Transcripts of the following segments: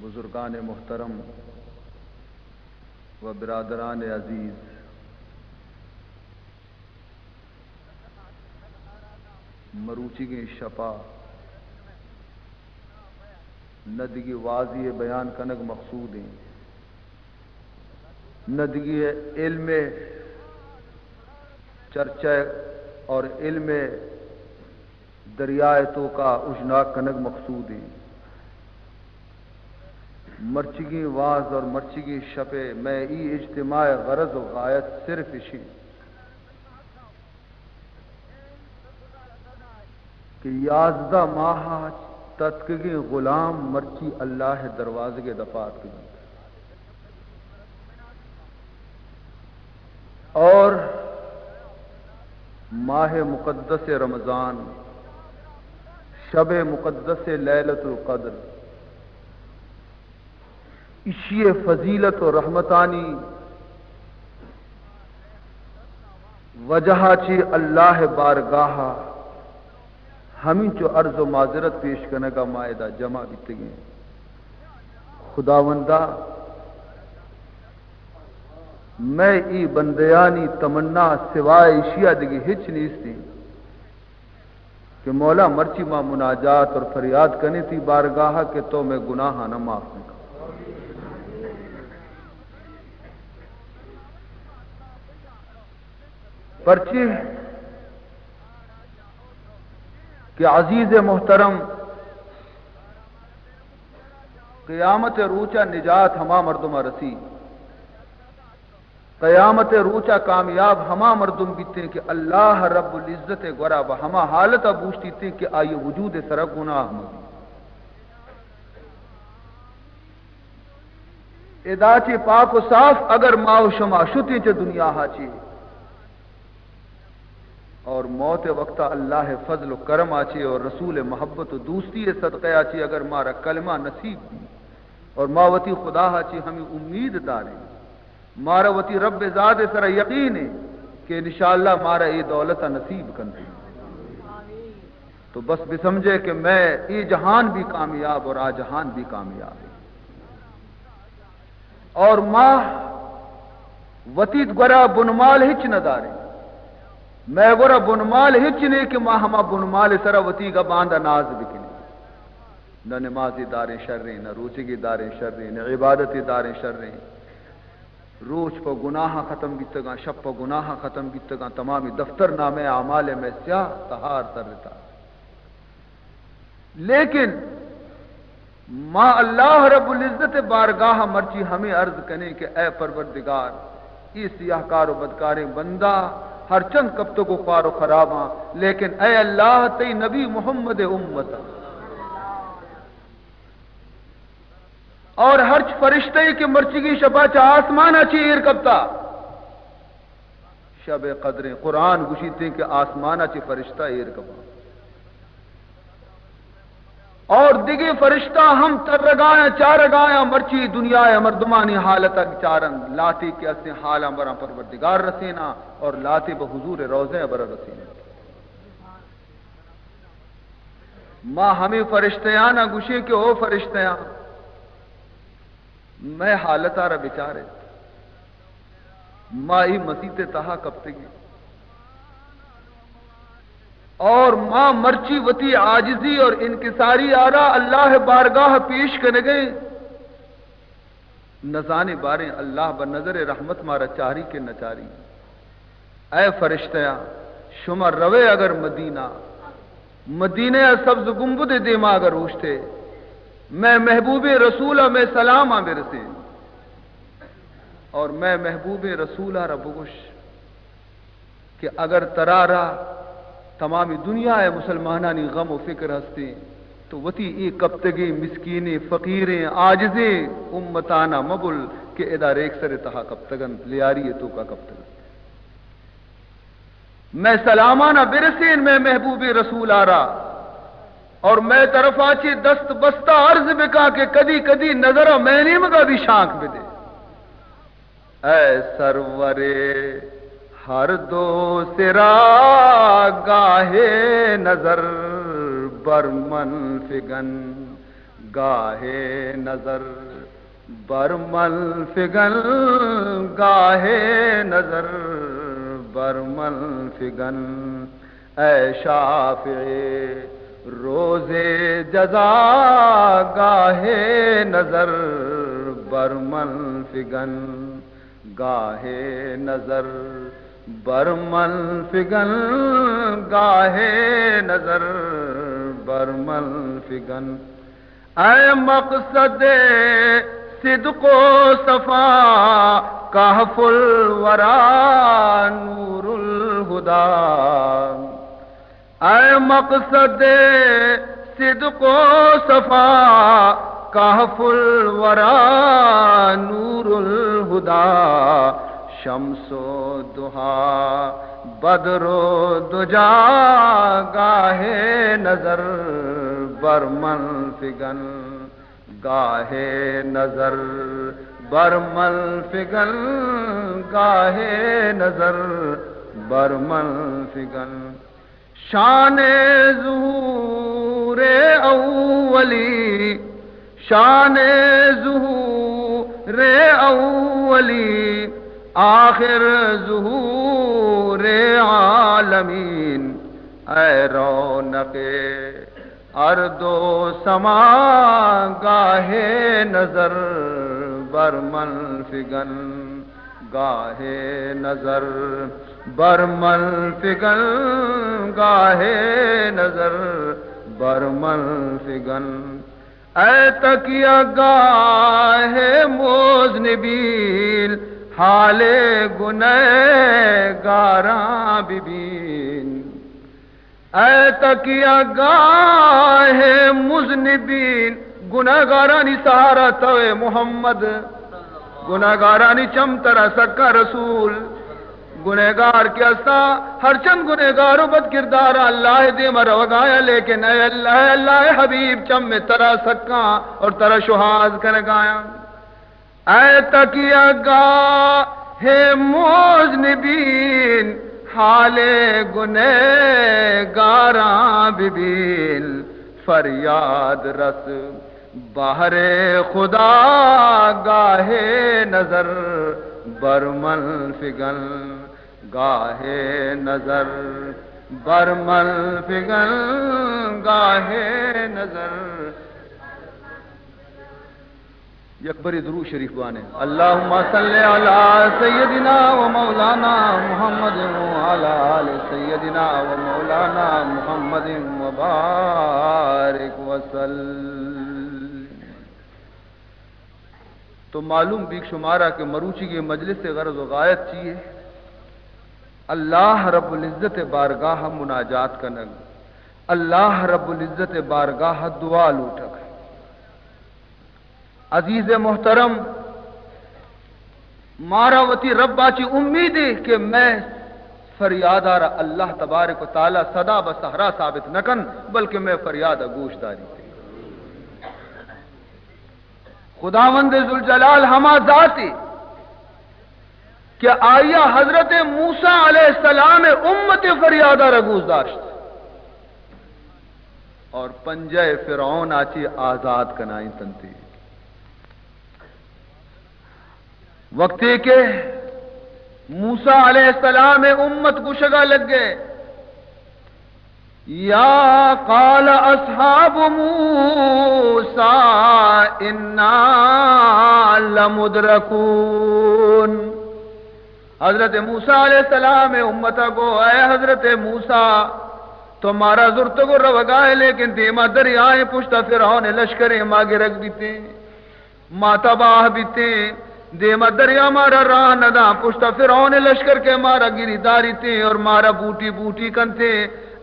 بزرگان محترم و برادران عزیز، مروچیگیں شپا نہ دگہ وازی بیان کنگ مقصود ایں، نہ دگہ علم چرچہ اور علم دریائے توکا اژناگ کنگ مقصود ایں۔ مرچیگیں واز اور مرچیگیں شپے مئے ای اجتماع غرض و غایت صرف اشیں کہ یازدہ ماہ تتکگیں غلام مرچی اللہ دروازگ دپا اتکگیں۔ اور ماہ مقدس رمضان، شب مقدس لیلۃ القدر، اشی فضیلت و رحمتانی وجہ چی اللہ بارگاہ ہمینچو عرض و معذرت پیش کنگا ما ادا جمع بیتگیں۔ خداوندا، مئے ای بندیانی تمنا سوائے اشیا دگہ ہچ نیستیں کہ مولا، مرچی ما مناجات اور فریاد کنیں تی بارگاہ کہ تو مئے گناہانا معاف بکن۔ پرچی کہ عزیز محترم، قیامت روچا نجات ہما مردما رسی، قیامت روچا کامیاب ہما مردم بیتیں کہ اللہ رب العزت گورا بہ ہما حالتا بوشتیتیں کہ آئی وجود سرا گناہ مبی۔ ادا چی پاک و صاف اگر ما و شما شتیں چہ دنیا ہا چی، اور موت وقتا اللہ فضل و کرم آ چی اور رسول محبت و دوستی صدقہ آ چی اگر مارا کلمہ نصیب بی اور ما وتی خدا ہا چی ہمیں امید داریں، مارا وتی رب ذات سرا یقین ہے کہ انشاءاللہ مارا اے دولت نصیب کنت، تو بس بسمجھے کہ مئے اے جہان بھی کامیاب اور آ جہان بھی کامیاب ہے۔ اور ما وتی گورا بنمال ہچ نہ داریں۔ مئے گورا بنمال ہچ نہیں کہ ما ہما بنمال سرا وتی گا باندا ناز بکنیں۔ نہ نمازی داریں شریں، نہ روچگی داریں شریں، نہ عبادتی داریں شریں۔ روچ پہ گناہ ختم بیتگاں، شپ پہ گناہ ختم بیتگاں، تمامی دفتر نامہ اعمال میں سیاہ تہار ترتا۔ لیکن ما اللہ رب العزت بارگاہ مرچی ہمیں عرض کنیں کہ اے پروردگار، اے سیاہ کار و بدکاریں بندہ ہر چند کپتگ و خوار و خراباں، لیکن اے اللہ، تئی نبی محمد امت اور ہرچ فرشتہ کہ مرچگی شپا چہ آسمانا چی ایر کپتا، شب قدریں، قرآن گوشیتیں کہ آسمانا چی فرشتہ ایر کپاں۔ اور دگہ فرشتہ ہم ترگایاں، چارگایاں، مرچی دنیا ء مردمانی حالت ء چارن، لاتے کہ استیں حالاں براں پروردگار رسینا اور لاتے بہ حضور روضہ ء برا رسینا۔ ما ہمیں فرشتیانا گوشیں کہ او فرشتیاں، مئے حالت ء را بچارت، ما ای مسیت ء تہا کپتگیں اور ما مرچی وتی عاجزی اور انکساری آرا اللہ بارگاہ پیش کنگیں۔ نزانے باریں اللہ بہ نظر رحمت مارا چاری کہ نہ چاری۔ اے فرشتیاں، شما روے اگر مدینہ، مدینہ ء سبز گنبد دیما اگر اوشتے، مئے محبوبیں رسول ء مئے سلاماں برسین اور مئے محبوبیں رسول ء را بگوش کہ اگر ترا را تمامی دنیا ء مسلمانانی غم و فکر ہستیں تو وتی اے کپتگیں مسکینیں فقیریں عاجزیں امتانا مبل کہ ادا ریکسر تہا کپتگنت، لیاری توکا کپتگنت۔ مئے سلامانا برسین مئے محبوبیں رسول آرا اور مئے طرفا چی دست بستہ عرض بکا کہ کدی کدی نظر مئے نیمگا بھی شانک بدے۔ اے سرور ہر دو سرا گاہ نظر بر من فگن، گاہے نظر بر من فگن، گاہے نظر بر من فگن، اے شافع روز جزا، گاہے نظر بر من فگن، گاہے نظر بر من فگن، گاہے نظر بر من فگن۔ اے مقصد صدق و صفا، کہف الورا نور الہدی۔ اے مقصد صدق و صفا، کہف الورا نور الہدی، شمس و ضحی بدر و دجا، گاہے نظر بر من فگن، گاہے نظر بر من فگن، گاہے نظر بر من فگن۔ شان ظہور اولی، شان ظہور اولی، آخر ظہور عالمین، اے رونق ارض و سما، گاہے نظر بر من فگن، گاہے نظر بر من فگن، گاہے نظر بر من فگن۔ اے تکیہ گاہ مذنبین، حال گنہگاراں ببین۔ اے تکیہ گاہ مذنبین، گنہگارانی سہارا تو اے محمد، گنہگارانی چم ترا سکا رسول۔ گنہگار کہ استا، ہرچند گنہگار و بدکردار اللہ دیما روگایا، لیکن اے اللہ، اے اللہ حبیب، چم ترا سکا اور ترا شوہاز کنگایا۔ اے تکیہ گاہ مذنبین، حال گنہگاراں ببین، فریاد رس بہر خدا، گاہے نظر بر من فگن، گاہے نظر بر من فگن، گاہے نظر۔ یک بری درود شریف بوانیں۔ اللهم صل على سيدنا ومولانا محمد وعلى آل سيدنا ومولانا محمد وبارك وسلم۔ تو معلوم بیگ شمارا کہ مروچیگیں مجلس غرض و غایت چی ہے؟ اللہ رب العزت بارگاہ مناجات کنگ، اللہ رب العزت بارگاہ دعا لوٹگ۔ عزیز محترم، مارا وتی رب ءَ چی امید ہے کہ مئے فریادا را اللہ تبارک و تعالی صدا بہ صحرا ثابت نہ کن، بلکہ مئے فریادا گوش داری۔ خداوند ذوالجلال ہما ذاتے کہ آئیا حضرت موسیٰ علیہ السلام امت فریادا را گوش داشت اور پنجہ فرعون ءَ چی آزاد کنائیں تنتی۔ وقتی کہ موسیٰ علیہ السلام امت گشگا لگے، یا قال اصحاب موسیٰ انا لمدرکون۔ حضرت موسیٰ علیہ السلام امتا گو، اے حضرت موسیٰ، تو مارا زرتگ و روگائے، لیکن دیما دریائیں پشتا فرعون لشکریں ما گرگ بیتیں۔ ما تباہ بیتیں، دیما دریا مارا راہ نداں، پشتا فرعون لشکر کہ مارا گری داریتیں اور مارا بوٹی بوٹی کنتیں۔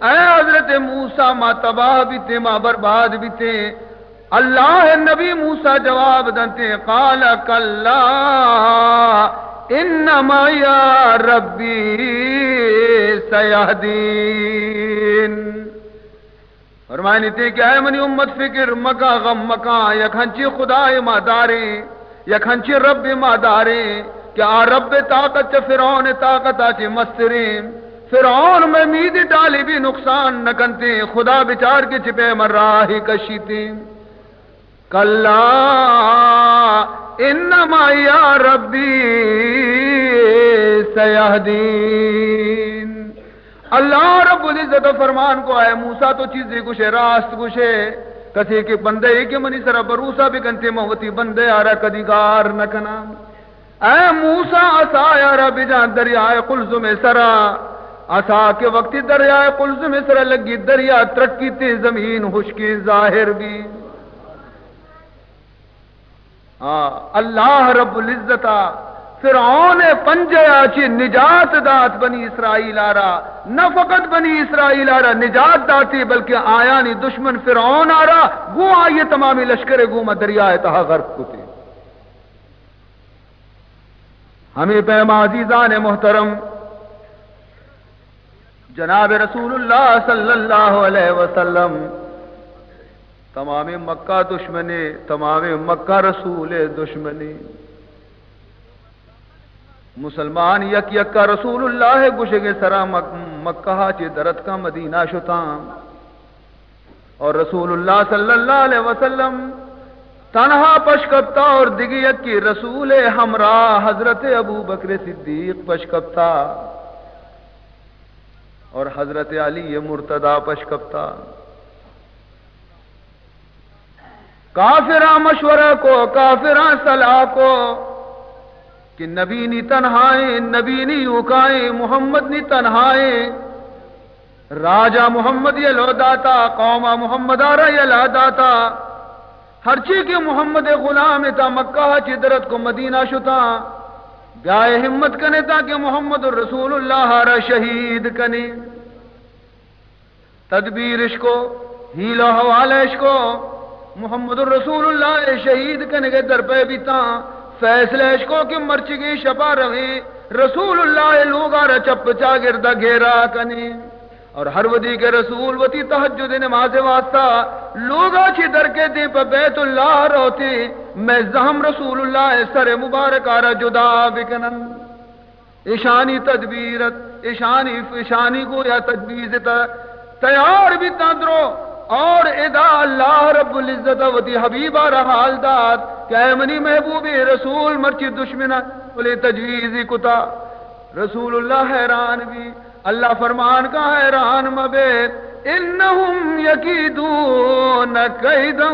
اے حضرت موسیٰ، ما تباہ بیتیں، ما برباد بیتیں۔ اللہ نبی موسیٰ جواب دنتیں، قال کلا ان معی ربی سیہدین۔ فرمائنیتے کہ اے منی امت، فکر مکاں، غم مکاں، یک ہنچیں خدائے ما داریں، یک ہنچیں ربے ما داریں کہ آ رب طاقت چہ فرعون طاقتا چی مستریں۔ فرعون مئے میدی ٹالی بی نقصان نہ کنتیں، خدا بچار کہ چی پیم راہی کشیتیں۔ کلا ان معی ربی سیہدین۔ اللہ رب العزت فرمان کو، اے موسیٰ تو چیزے گوشے، راست گوشے، کسے کہ بندے کہ منی سرا بھروسہ بکنتے من وتی بندے آرا کدی گار نہ کناں۔ اے موسیٰ، عصایا را بجاں دریائے قلزم سرا۔ عصا کہ وقتی دریائے قلزم سرا لگی، دریا ترکیتے، زمین ہشکیں ظاہر بی۔ آ، اللہ رب العزت فرعون پنجہ چی نجات دات بنی اسرائیل آرا۔ نہ فقط بنی اسرائیل آرا نجات داتی، بلکہ آیانی دشمن فرعون آرا گوں آئی تمامی لشکر گوما دریائے تہا غرق کتی۔ ہمے پیما عزیزان محترم، جناب رسول اللہ صلی اللہ علیہ وسلم تمام مکہ دشمنے، تمام مکہ رسول دشمنے۔ مسلمان یک یکا رسول اللہ گوشگے سرا مک-، مکہ چی درتکاں مدینہ شتاں۔ اور رسول اللہ صلی اللہ علیہ وسلم تنہا پش کپتا اور دگہ یکی رسول ہمراہ حضرت ابو بکر صدیق پش کپتا اور حضرت علی مرتضی پش کپتا۔ کافراں مشورہ کو، کافراں صلاح کو کہ نبی نی تنہائیں، نبی نی اوکائیں، محمد نی تنہائیں۔ راجا محمد یلو داتا، قوما محمد آرا یلا داتا۔ ہرچی کہ محمد غلام تا مکہ چی درت کو مدینہ شتا، بیائے ہمت کنے تا کہ محمد رسول اللہ آرا شہید کنے۔ تدبیر اشکو، حیلہ و حوالہ اشکو، محمد رسول اللہ شہید کنگے درپے بیتاں۔ فیصلہ اشکو کہ مرچگی شپا رویں، رسول اللہ لوگا را چپ چاگردا گھیرا کنیں۔ اور ہر ودی کہ رسول وتی تہجد نماز واسطہ لوگا چی درکے دیں پہ بیت اللہ روتے، میں زہم رسول اللہ سر مبارک آرا جدا بکنن۔ ایشانی تدبیر ات، ایشانی، ایشانی گویا تجویز ات، تیار بیتاں درو۔ اور ادا اللہ رب العزت وتی حبیب آرا حال دات کہ اے منی محبوب رسول، مرچی دشمن بلے تجویزی کتا۔ رسول اللہ حیران بی۔ اللہ فرمان کا، حیران مبے، انہم یکیدون کیدا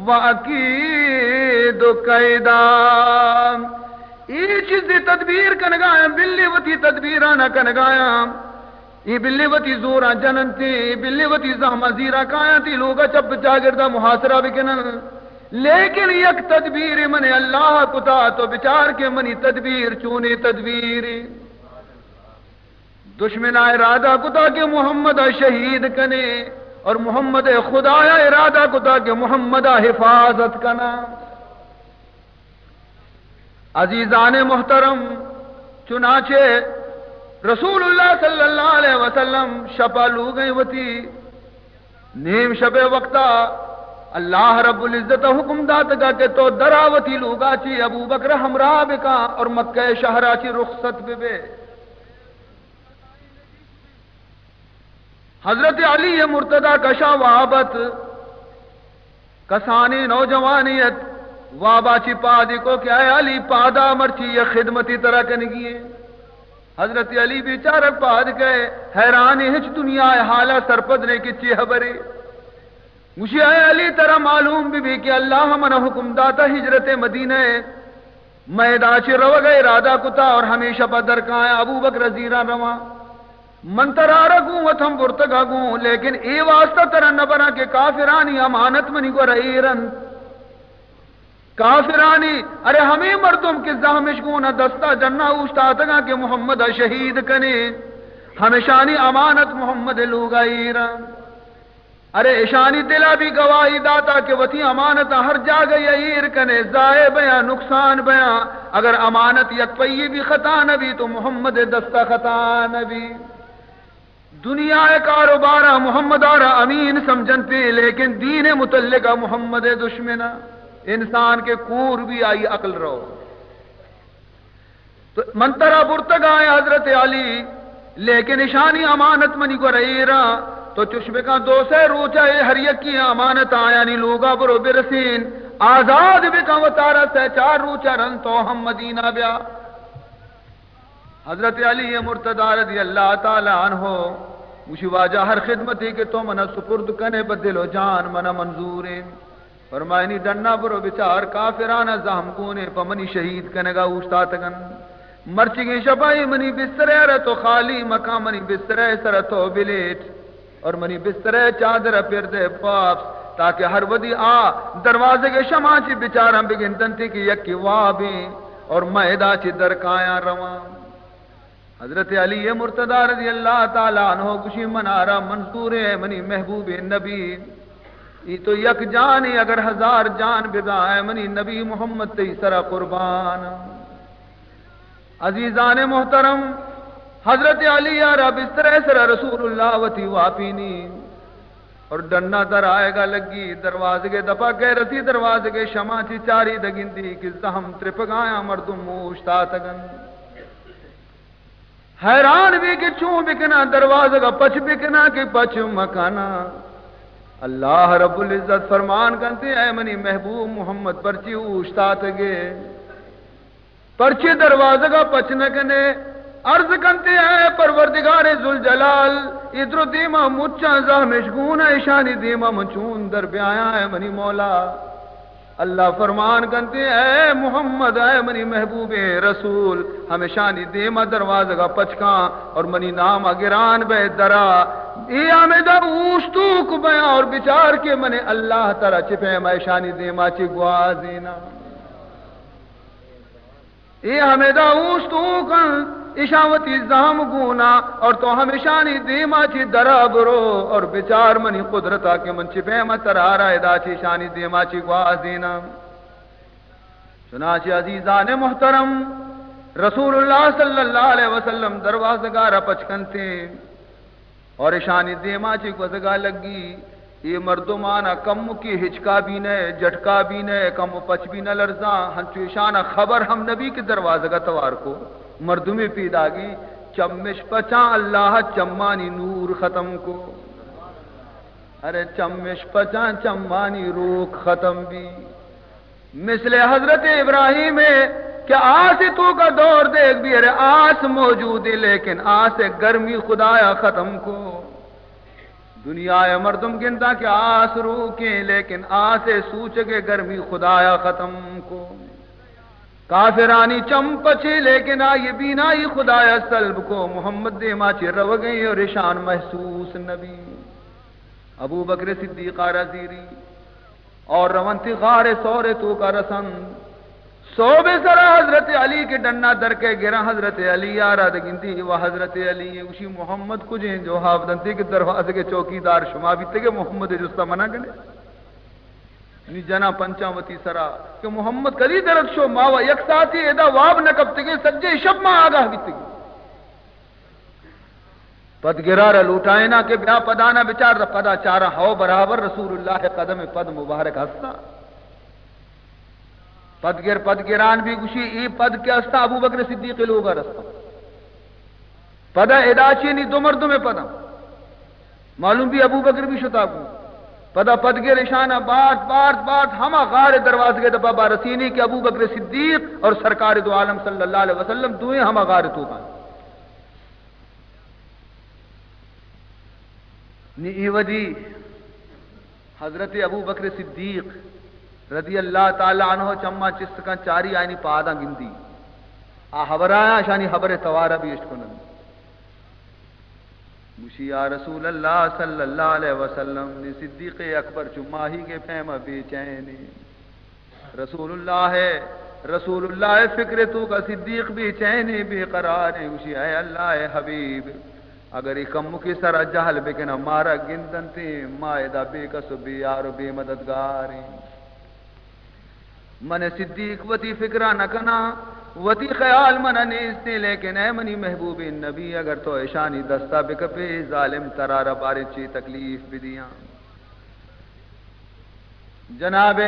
و اکید کیدا۔ اے چیزے تدبیر کنگایاں، بلی وتی تدبیرانا کنگایاں۔ اے بلی وتی زوراں جننتے، اے بلی وتی زہماں زیرا کایاں، تی لوگا چپ چاگردا محاصرہ بکنن۔ لیکن یک تدبیر من اللہ کتا، تو بچار کہ منی تدبیر چونیں تدبیرے۔ دشمنا ارادہ کتا کہ محمد شہید کنے اور محمد خدایا ارادہ کتا کہ محمد حفاظت کنا۔ عزیزان محترم، چنانچہ رسول اللہ صلی اللہ علیہ وسلم شپا لوگئیں وتی نیم شپ وقتا اللہ رب العزت حکم داتگا کہ تو درا وتی لوگا چی ابو بکر ہمراہ بکا اور مکہ شہرا چی رخصت ببے۔ حضرت علی مرتضی کشا واب ات، کسانیں نوجوانے ات، وابا چی پادی کو کہ اے علی پادا، مرچی یک خدمتی ترا کنگی ایں۔ حضرت علی بیچارگ پاد کئے، حیران ہچ دنیا حالا سرپد نے کہ چی خبرے۔ گوشی، اے علی، ترا معلوم بہ بی کہ اللہ منا حکم داتا ہجرت مدینہ ء۔ میں ادا چہ روگ ء ارادہ کتا اور ہمیشہ پہ درکایاں ابو بکر زیراں رواں۔ من ترا را گوں وت ہم برتگا گوں، لیکن اے واسطہ ترا نہ براں کہ کافرانی امانت منی گورا ایر انت۔ کافرانی، ارے ہمے مردم کہ زہمش گونا دستا جنا اوشتاتگاں کہ محمد ء شہید کنے، ہمشانی امانت محمد ء لوگا ایر انت۔ ارے اشانی دلا بھی گواہی داتا کہ وتی امانت ہر جاگہ یا ایر کنے، ضائع بیاں، نقصان بیاں، اگر امانت یک پئی بھی خطا نہ بی تو محمد ء دستا خطا نہ بی۔ دنیا ء کاروبار ء محمد ء را امین سمجھنتی، لیکن دین ء متعلق ء محمد ء دشمن ء۔ انسان کہ کور بی آئی عقل رو۔ تو من ترا برتگ آں حضرت علی، لیکن اشانی امانت منی گور ایراں۔ تو چش بکن، دو سے روچا اے ہر یکی امانت آیانی لوگا برو برسین، آزاد بکن وتارا، سے چار روچا رند تو ہم مدینہ بیا۔ حضرت علی مرتضی رضی اللہ تعالی عنہ گوشی، واجہ، ہر خدمتے کہ تو منا سپرد کنے، بہ دل و جان منا منظور انت۔ فرمائنی، ڈنا برو بچار، کافرانا زہم گونے پہ منی شہید کنگا اوشتاتگن۔ مرچیگیں شپا اے منی بسترے را تو خالی مکان، منی بسترے سرا تو بلیٹ۔ اور منی بسترے چادر ء پر دے واپس، تاکہ ہر ودی آ دروازگ ء شما چی بچاراں بگندنتی کہ یکی وابیں اور من ادا چی درکایاں رواں۔ حضرت علی مرتضی رضی اللہ تعالی عنہ گوشی، منارا منظور ہے منی محبوب نبی، ای تو یک جانی اگر ہزار جان ببا، اے منی نبی محمد تئی سرا قربان۔ عزیزان محترم، حضرت علی ء را بستر ء سرا رسول اللہ وتی واپینی اور ڈنا در آئیگا لگی، دروازگ ء دپا گئے رسی، دروازگ ء شما چی چاری دگندی کہ زہم ترپگایاں مردم اوشتاتگن۔ حیران بی کہ چون بکنا، دروازگ ء پچ بکنا کہ پچ مکنا۔ اللہ رب العزت فرمان کنتے، اے منی محبوب محمد، پرچی اوشتاتگے؟ پرچے دروازگا پچ نہ کنے؟ عرض کنتے، اے پروردگار ذوالجلال، اے درو دیما مچاں زہمش گون، اشانی دیما من چون در بیایاں، اے منی مولا؟ اللہ فرمان کنتے، اے محمد، اے منی محبوب رسول، ہمشانی دیما دروازگا پچ کن اور منی نام گران بے درا۔ اے ہمدا اوشتوک بیاں اور بچار کہ من اللہ ترا چہ پیما اشانی دیما چی گوازینا۔ اے ہمیدا اوشتوک انت، اشاں وتی زہم گونا اور تو ہمشانی دیما چی درا برو اور بچار منی قدرتا کہ من چی پیما ترا را ادا چی اشانی دیما چی گوازیناں۔ چنانچہ عزیزان محترم، رسول اللہ صلی اللہ علیہ وسلم دروازگا را پچ کنتے۔ اور اشانی دیما چہ گوزگا لگی، اے مردمانا کمکی ہچکا بی نئے، جٹکا بی نئے، کم و پچ بی نہ لرزاں، ہنچو اشانا خبر ہم نبی کہ دروازگا توار کو۔ مردمی پیداگی، چمش پچاں اللہ چمانی نور ختم کو۔ ارے چمش پچاں چمانی روک ختم بی۔ مثل حضرت ابراہیم ہے کہ آس توکا دور دیگ بی، ارے آس موجود ہے، لیکن آس گرمی خدایا ختم کو۔ دنیا مردم گندا کہ آس روکیں، لیکن آس سوچگ گرمی خدایا ختم کو۔ کافرانی چم پچے، لیکن آئی بینائی خدایا سلب کو۔ محمد دیما چہ روگیں اور اشان محسوس نبی۔ ابو بکر صدیق آ را زیری اور رونتی غار ثور توکا رسند۔ صوب سرا حضرت علی کے ڈنا در کے گرا، حضرت علی آ را دگندی و حضرت علی گوشی، محمد کجیں؟ جواب دنتی کہ دروازے کے چوکیدار شما بیتے کہ محمد جستا منع کنے۔ نی جنا پنچاں وتی سرا کہ محمد کدی درک شو، ما و یک ساعتی ادا واب نہ کپتگیں، سجے شپ ما آگاہ بیتگیں۔ پدگرا را لوٹائینا کہ بیا پدانا بچار، پدا چارا ہو برابر رسول اللہ قدم پد مبارک ہستا۔ پدگر پدگران بی گوشی، اے پد کہ ہستا ابو بکر صدیق لوگا رستا۔ پدا ادا چینی دو مردم پدا۔ معلوم بی ابو بکر بی شتا گو۔ پدا پدگر اشانا بارت، بارت، بارت، ہما غار دروازگے دپا با رسینی کہ ابو بکر صدیق اور سرکار دو عالم صلی اللہ علیہ وسلم دوئیں ہما غار توکا۔ نی ای ودی حضرت ابو بکر صدیق رضی اللہ تعالی عنہ چما چست کن، چاری آئینی پاداں گندی۔ آ حبر آیا، اشانی حبر توارا بھی اشت کنن۔ گوشی، یا رسول اللہ صلی اللہ علیہ وسلم، نی صدیق اکبر چو ماہی کے پیما بے چینے۔ رسول اللہ ہے، رسول اللہ ہے، فکر توکا صدیق بے چینے، بے قرارے۔ گوشی، اے اللہ حبیب، اگر ای کمکی سرا جہل بکنا، مارا گندنتے، ما ادا بے کس و بے یار و بے مددگاریں۔ من صدیق وتی فکرا نہ کنا، وتی خیال من نیستے، لیکن اے منی محبوب نبی، اگر تو اشانی دستا بکپے، ظالم ترارا باریں چی تکلیف بدیاں۔ جناب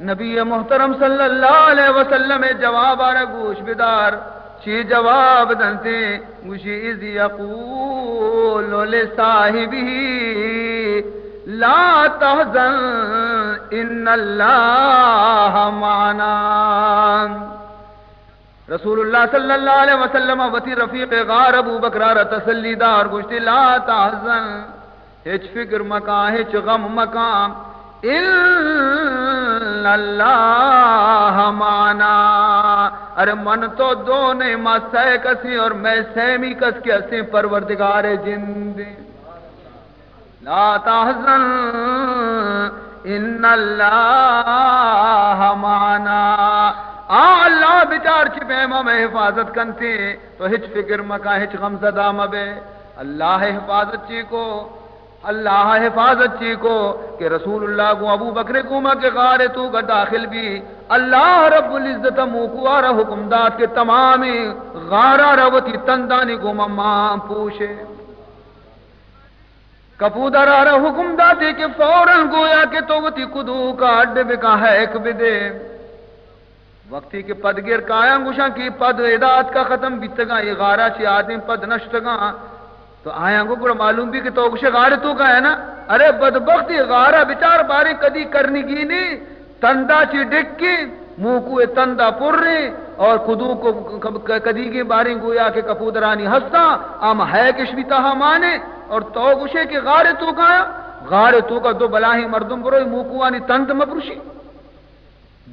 نبی محترم صلی اللہ علیہ وسلم جواب آرا گوش بدار، چی جواب دنتے؟ گوشی، اذ یقول لصاحبہ، لا تحزن ان اللہ معنا۔ رسول اللہ صلی اللہ علیہ وسلم وتی رفیق غار ابو بکر را تسلی دار گوشتی، لا تحزن، ہچ فکر مکاں، ہچ غم مکاں، ان اللہ معنا، ارے من تو دو نہیں، ما سہ کسی اور میں سیمی کس کے اسیں پروردگار جندیں۔ لا تحزن ان اللہ معنا۔ آ اللہ بچار چی پیما میں حفاظت کنتے، تو ہچ فکر مکا، ہچ غم زدہ مبے۔ اللہ حفاظت چی کو، اللہ حفاظت چی کو کہ رسول اللہ گوں ابو بکر گوما کہ غار توکا داخل بی، اللہ رب العزت موکوارا حکم دات کہ تمامی غارا را وتی تندانی گوما مان پوشے۔ کپودر ء را حکم داتے کہ فوراً گویا کہ تو وتی کدوک ء اڈ بکن، ہیک بدے۔ وقتی کہ پدگر کایاں گوشاں کہ پد ادا اتکا ختم بیتگاں، اے غارا چی آدم پد نشتگاں، تو آیاں گو گڑا معلوم بی کہ تو گوشے غار توکا ہے نا۔ ارے بدبخت، اے غارا بچار باریں کدی کرنگی نی۔ تندا چی ڈکیں، موکو ء تندا پریں، اور کدو کو ک-، ک-، کدیگیں باریں گویا کہ کپودرانی ہستاں، آ مہیکش بھی تہا مانے، اور تو گوشے کہ غار توکا، غار توکا دو بلاہیں مردم بروئی موکوانی تند مپروشی۔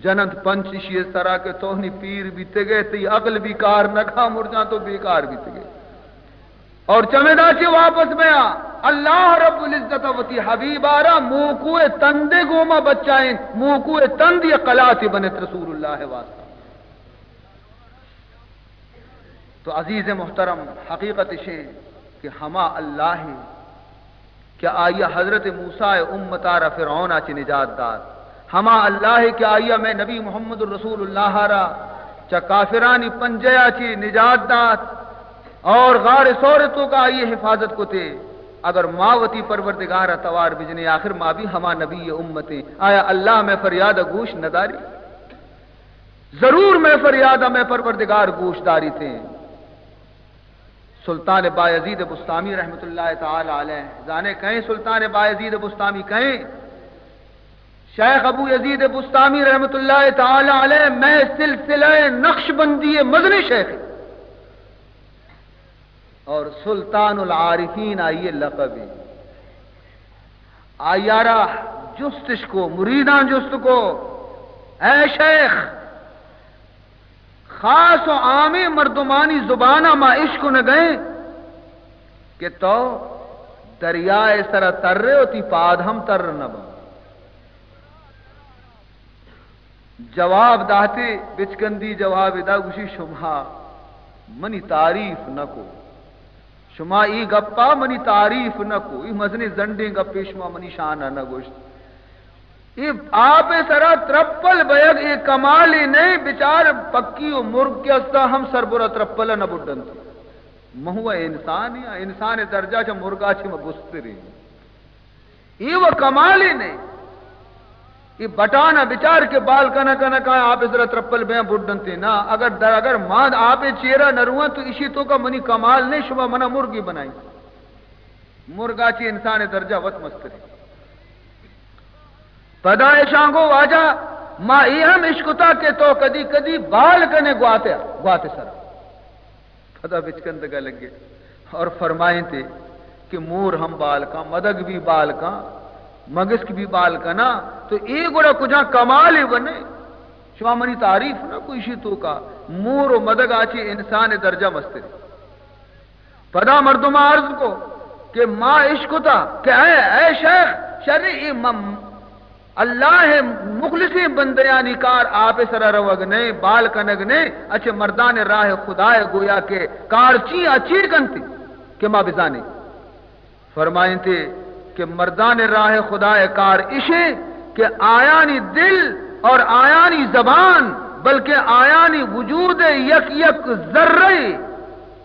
جننت پنچ اشی سرا کہ تو نی پیر بیتگے، تی عقل بھی کار نہ کھا، مرجاں تو بیکار بیتگے۔ اور چمیدا چی واپس بیا، اللہ رب العزت وتی حبیب آرا موکو تندے گوما بچائیں، موکو تندی قلاتی بنت رسول اللہ واسطہ۔ تو عزیز محترم، حقیقت اشیں کہ ہما اللہ کہ آئی حضرت موسیٰ امتا را فرعون چی نجات دات، ہما اللہ کہ آئی میں نبی محمد رسول اللہ را چا کافرانی پنجیا چی نجات دات، اور غار ثور توکا آئی حفاظت کتے۔ اگر ما وتی پروردگار ء توار بجنے، آخر ما بھی ہما نبی امتیں۔ آیا اللہ میں فریاد گوش نداری؟ ضرور میں فریاد میں پروردگار گوش داری تھے۔ سلطان بایزید بستامی رحمت اللہ تعالی علیہ، زانے کہیں سلطان بایزید بستامی کہیں؟ شیخ ابو یزید بستامی رحمت اللہ تعالی علیہ میں سلسلہ نقشبندی مزنیں شیخ۔ اور سلطان العارفین آئی لقب ہے۔ آئی را جستش کو، مریداں جست کو، اے شیخ، خاص و عامی مردمانی زبان ما اشکنگیں کہ تو دریائے سر ترے و تی پاد ہم تر نہ بن۔ جواب داتے، بچکندی جواب دا، گوشی، شما منی تعریف نہ کو، شما ای گپا منی تعریف نہ کو، ای مزنیں زنڈیں گپے شما منی شان نہ گوشت۔ ای آپ سرا ترپل بیگ ای کمالی نہیں، بچار پکی و مرگ کے استا ہم سربرا ترپل نہ بڈنت۔ مہو انسان یا انسان درجہ چا مرگا چی مگستری۔ ای و کمالے نے۔ ای بٹانا بچار کہ بال کنا کنا کا آپ سرا ترپل بیاں بڈنتے نا۔ اگر در، اگر مان آپ چیرا نہ رواں تو اشی توکا منی کمال نے، شما منا مرگی بنائی۔ مرگا چی انسان درجہ وت مسترے۔ پدا ایشاں گو واجہ، ما ای ہم اشکتا کہ تو کدی کدی بال کنے گواتے، گواتے سرا۔ پدا بچکندگا لگے اور فرمائیں تے کہ مور ہم بال کاں، مدگ بھی بال کاں، مگسک بھی بال کنا، تو اے گڑا کجا کمالے بنے؟ شما منی تعریف نہ کو اشی توکا، مور و مدگا چی انسان درجہ مستری۔ پدا مردم عرض کو کہ ما اشکتا کہ اے، اے شیخ، شر ای مم-، اللہ ء مخلصیں بندیانی کار آپ ء سرا روگ نئے، بال کنگ نئے، اچ مردان راہ خدا ء گویا کہ کار چی ء چی کنتی کہ ما بزانیں۔ فرمائنتے کہ مردان راہ خدا ء کار اشے کہ آیانی دل اور آیانی زبان، بلکہ آیانی وجود ء یک یک ذرہ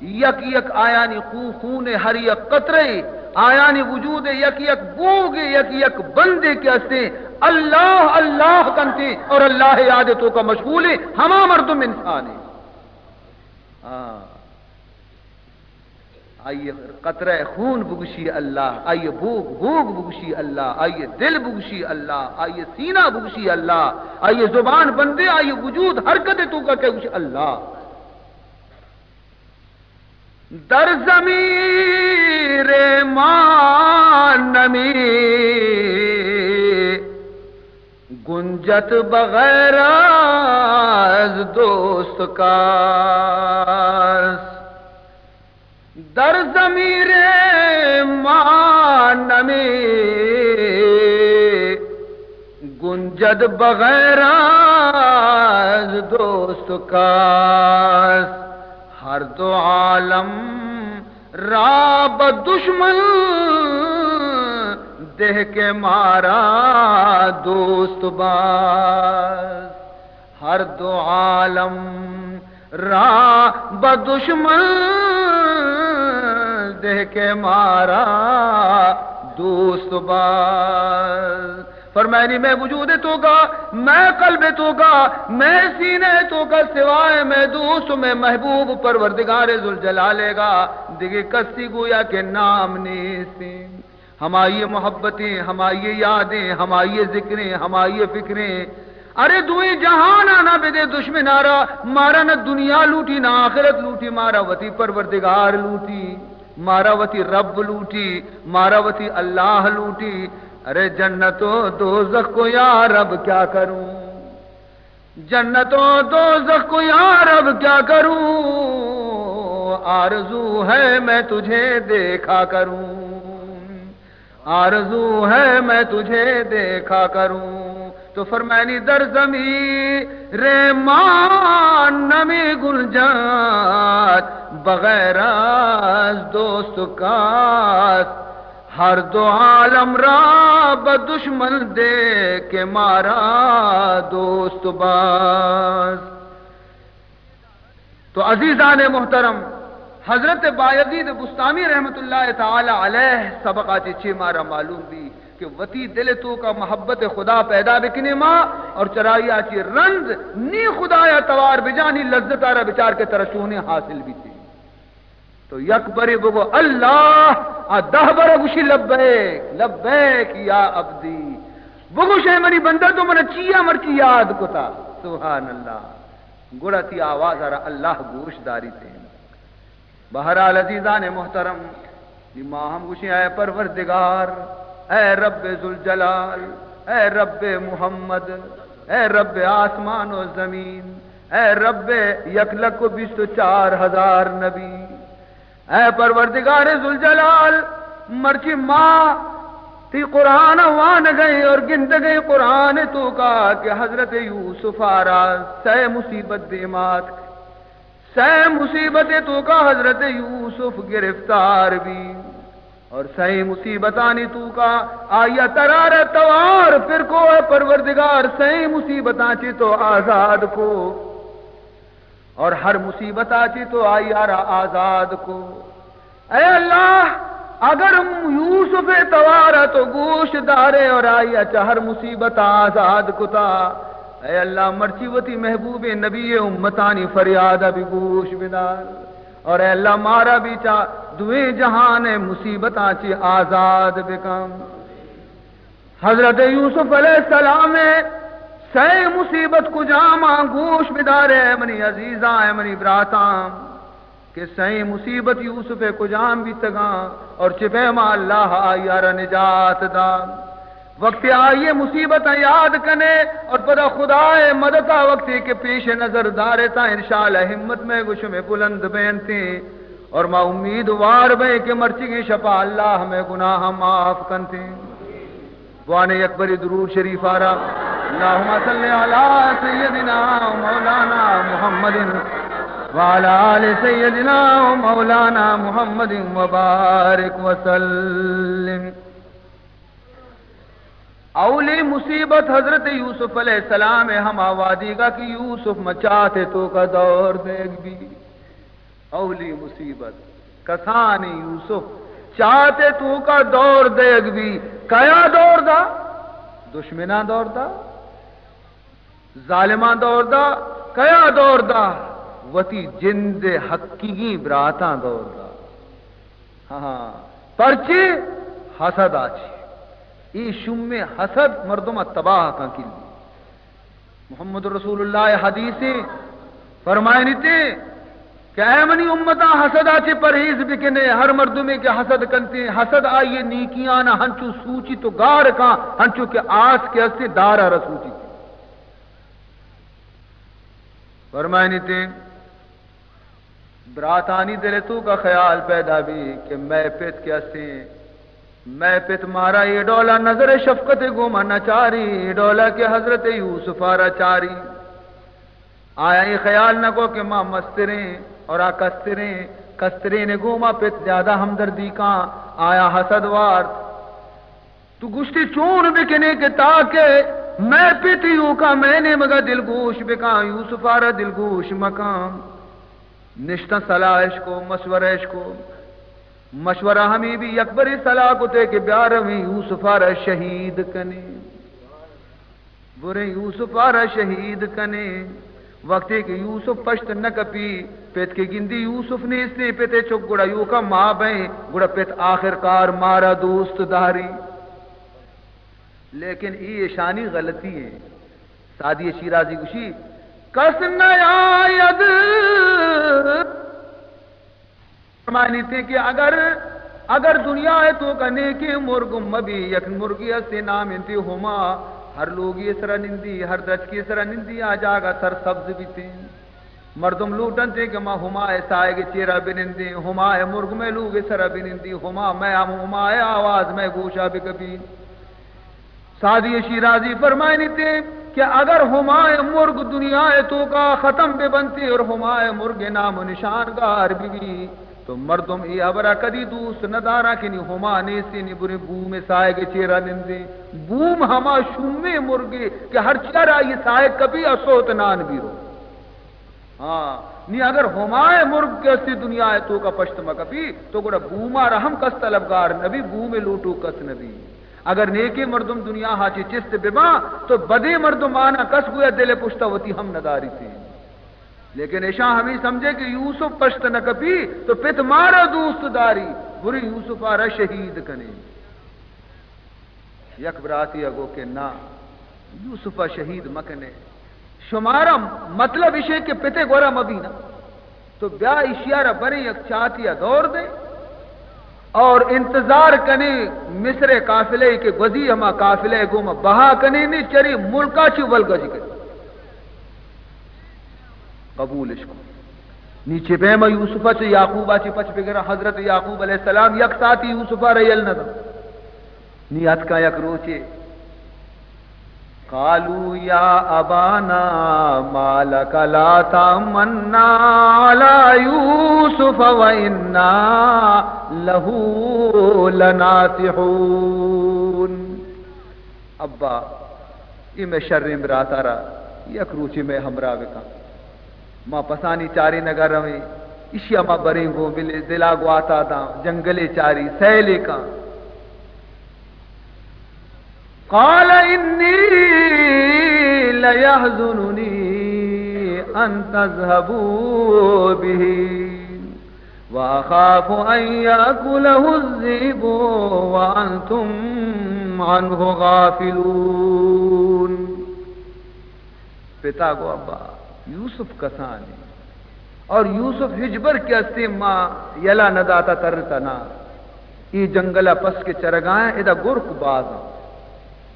یک یک آیانی خو-، خون ہر یک قطرے، آیانی وجود یک یک بوگ، یک یک بندے کہ ہستے، اللہ اللہ کنتے اور اللہ یاد توکا مشغولے، ہما مردم انسانے۔ ہاں۔ آئی قطرہ خون بگشی اللہ، آئی بوگ بوگ بگشی اللہ، آئی دل بگشی اللہ، آئی سینہ بگشی اللہ، آئی زبان بندے، آئی وجود حرکت توکا کہ گوشی اللہ۔ در ضمیر ما نمی گنجت بغیر از دوست کس۔ در ضمیر ما نمی گنجد بغیر از دوست کس۔ هر دو عالم را به دشمن ده که ما را دوست بس۔ هر دو عالم را به دشمن ده که ما را دوست بس۔ فرمائنی، مئے وجود توکا، مئے قلب توکا، مئے سینہ توکا سوائے مئے دوست و مئے محبوب پروردگار ذوالجلال گا دگہ کسی گویا کہ نام نیستی۔ ہمائی محبتیں، ہمائی یادیں، ہمائی ذکریں، ہمائی فکریں۔ ارے دوئیں جہانانا بدے دشمنارا، مارا نہ دنیا لوٹی، نہ آخرت لوٹی، مارا وتی پروردگار لوٹی، مارا وتی رب لوٹی، مارا وتی اللہ لوٹی۔ ارے جنت و دوزخ کو یا رب کیا کروں؟ جنت و دوزخ کو یا رب کیا کروں، آرزو ہے میں تجھے دیکھا کروں، آرزو ہے میں تجھے دیکھا کروں۔ تو فرمائنی در ضمیر ما نمی گنجد بغیر از دوست کس۔ هر دو عالم را به دشمن ده که ما را دوست بس۔ تو عزیزان محترم، حضرت بایزید بسطامی رحمت اللہ تعالی علیہ سبقا چہ چے مارا معلوم بی کہ وتی دل توکا محبت خدا پیدا بکنے ما، اور چرائی آ چی رند نی خدایا توار بجانی لذت آرا بچار کہ ترا چونیں حاصل بیتی۔ تو یک برے بگو اللہ، آ دہ برے گوشی لبیک، لبیک یا عبدی۔ بگوش اے منی بندہ تو منا چیا مرچی یاد کتا۔ سبحان اللہ۔ گڑا تی آواز را اللہ گوش داری تے۔ بہرحال عزیزان محترم، نی ما ہم گوشیں اے پروردگار، اے رب ذوالجلال، اے رب محمد، اے رب آسمان و زمین، اے رب یک لکھ و بیست و چار ہزار نبی، اے پروردگار ذوالجلال، مرچی ما تی قرآن وانگئے اور گندگئے قرآن توکا کہ حضرت یوسف آرا سئے مصیبت دیمات، سئے مصیبت توکا حضرت یوسف گرفتار بی۔ اور سئیں مصیبتانی توکا آیا ترارا توار پر کو، اے پروردگار، سئیں مصیبتاں چی تو آزاد کو، اور ہر مصیبتا چی تو آیا را آزاد کو۔ اے اللہ، اگر یوسف توارا تو گوش دارے اور آیا چہ ہر مصیبتا آزاد کتا، اے اللہ، مرچی وتی محبوب نبی امتانی فریادا بھی گوش بدار۔ اور اے اللہ، مارا بھی چا دوئیں جہان مصیبتاں چی آزاد بکن۔ حضرت یوسف علیہ السلام سئے مصیبت کجام آں؟ گوش بدارے منی عزیزاں، منی براتاں، کہ سئے مصیبت یوسف کجام بیتگاں اور چہ پیما اللہ آئی را نجات دا۔ وقتی آئی مصیبتاں یاد کنے اور پدا خدائے مدتا وقتی کہ پیش نظر دارے تا انشاءاللہ ہمت مئے گوش مئے بلند بینتے اور ما امیدوار بئیں کہ مرچیگیں شپا اللہ مئے گناہ معاف کنتے۔ بوانے یک بری درود شریف آرا۔ اللهم صل على سيدنا ومولانا محمد وعلى آل سيدنا ومولانا محمد وبارك وسلم۔ اولی مصیبت حضرت یوسف علیہ السلام ہما وادیگا کہ یوسف مچاتے توکا دور دیگ بی۔ اولی مصیبت کسانی یوسف چاتے توکا دور دیگ بی۔ کیا دور دا؟ دشمناں دور دا؟ ظالماں دور دا؟ کیا دور دا؟ وتی جند حقیقی براتاں دور دا۔ ہاں، پرچے؟ حسد آچی. ای شومیں حسد مردم تباہ کن کلی. محمد رسول اللہ حدیث فرمائنیتے کہ اے منی امتا، حسد آچے پرہیز بکنے. ہر مردمے کہ حسد کنتے، حسد آئیے نیکیانا ہنچو سوچی تو گار کان، ہنچو کہ آس کہ استے دارا رسوچی. فرمائنیتے، براتانی دل توکا خیال پیدا بی کہ مئے پت کہ استیں، مئے پت مارا اے ڈولا نظر شفقت گوما نہ چاری، اے ڈولا کہ حضرت یوسف آرا چاری. آیا اے خیال نہ کو کہ ما مستریں اور آ کستریں، کستریں گوما پت زیادہ ہمدردی کان، آیا حسد وارت. تو گوشتی چون بکنے کہ تاکہ مئے پت ایوکا مئے نیمگا دلگوش بکان، یوسف آرا دلگوش مکان. نشتاں صلاحش کو، مشورہش کو. مشورہ ہمے بی، یکبرے صلاح کتے کہ بیا رویں یوسف آرا شہید کنیں. بریں یوسف آرا شہید کنیں. وقتے کہ یوسف پشت نہ کپی، پت کہ گندی یوسف نیستیں، پت چک گڑا ایوکا ما بئیں، گڑا پت آخرکار مارا دوست داری. لیکن ای اشانی غلطی ایں. سعدی شیرازی گوشی، کس نیاید. فرمائنیتے کہ اگر، اگر دنیا توکا نیکیں مرگ مبی، یک مرگی استے نام انتی ہما، ہر لوگی سرا نندی، ہر درچکی سرا نندی، آ جاگہ سرسبز بیتے. مردم لوٹنتے کہ ما ہما سائگ چیرا بنندیں، ہما مرگ مئے لوگ سرا بنندی، ہما مئے، ہما آواز مئے گوشا بکپی. سعدی شیرازی فرمائنیتے کہ اگر ہمائے مرگ دنیا توکا ختم بہ بنتی اور ہمائے مرگ نام و نشان گار بہ بی، تو مردم ای ہبرا کدی دوست نہ دارا کہ نی ہما نیستی، نی بریں بوم سائگ چیرا نندیں. بوم ہما شومیں مرگے کہ ہر چیرا ای سائگ کپی، اسوت نان بیرو. ہاں، نی اگر ہمائے مرگ کہ استی دنیا توکا پشت مکپی، تو گڑا بوما را ہم کس طلبگار نبی، بوم لوٹو کس نبی. اگر نیکیں مردم دنیا ہا چہ چست بباں، تو بدیں مردم آنا کس گویا دل پشتا وتی ہم نداریتے. لیکن اشاں ہمیں سمجھے کہ یوسف پشت نہ کپی، تو پت مارا دوست داری، بریں یوسف آرا شہید کنیں. یک براتی گو کہ نا، یوسف شہید مکنے. شمارا مطلب اشے کہ پتے گورا مبی نا. تو بیا اشیا را بریں یک چاتی ء دور دے اور انتظار کنے مصر قافلے کہ گوزی ہما قافلے گوما بہا کنے نے چرے ملکا چی ولگج کنے. قبولش کو. نی چہ پیما یوسف چہ یعقوب چہ پچ بگرا، حضرت یعقوب علیہ السلام یک ساعتی یوسف را یل نہ دا. نی اتکا یک روچے، قالوا یا ابانا ما لک لا تأمنا علی یوسف و انا له لناصحون. ابا، اے مئے شریں براتارا یک روچے مئے ہمراہ بکن. ما پسانی چارینگا رویں، اشیا ما بریں گوں بلے دلا گواتا داں، جنگلے چاری، سیلے کاں. قال انی لیحزننی ان تذهبوا به واخاف ان یاکله الذئب وانتم عنه غافلون. پتا گو ابا، یوسف کسانی اور یوسف ہچبر کہ استیں ما یلا نہ داتا ترتا نا. ای جنگلا پس کہ چرگائیں ادا گرک بازاں.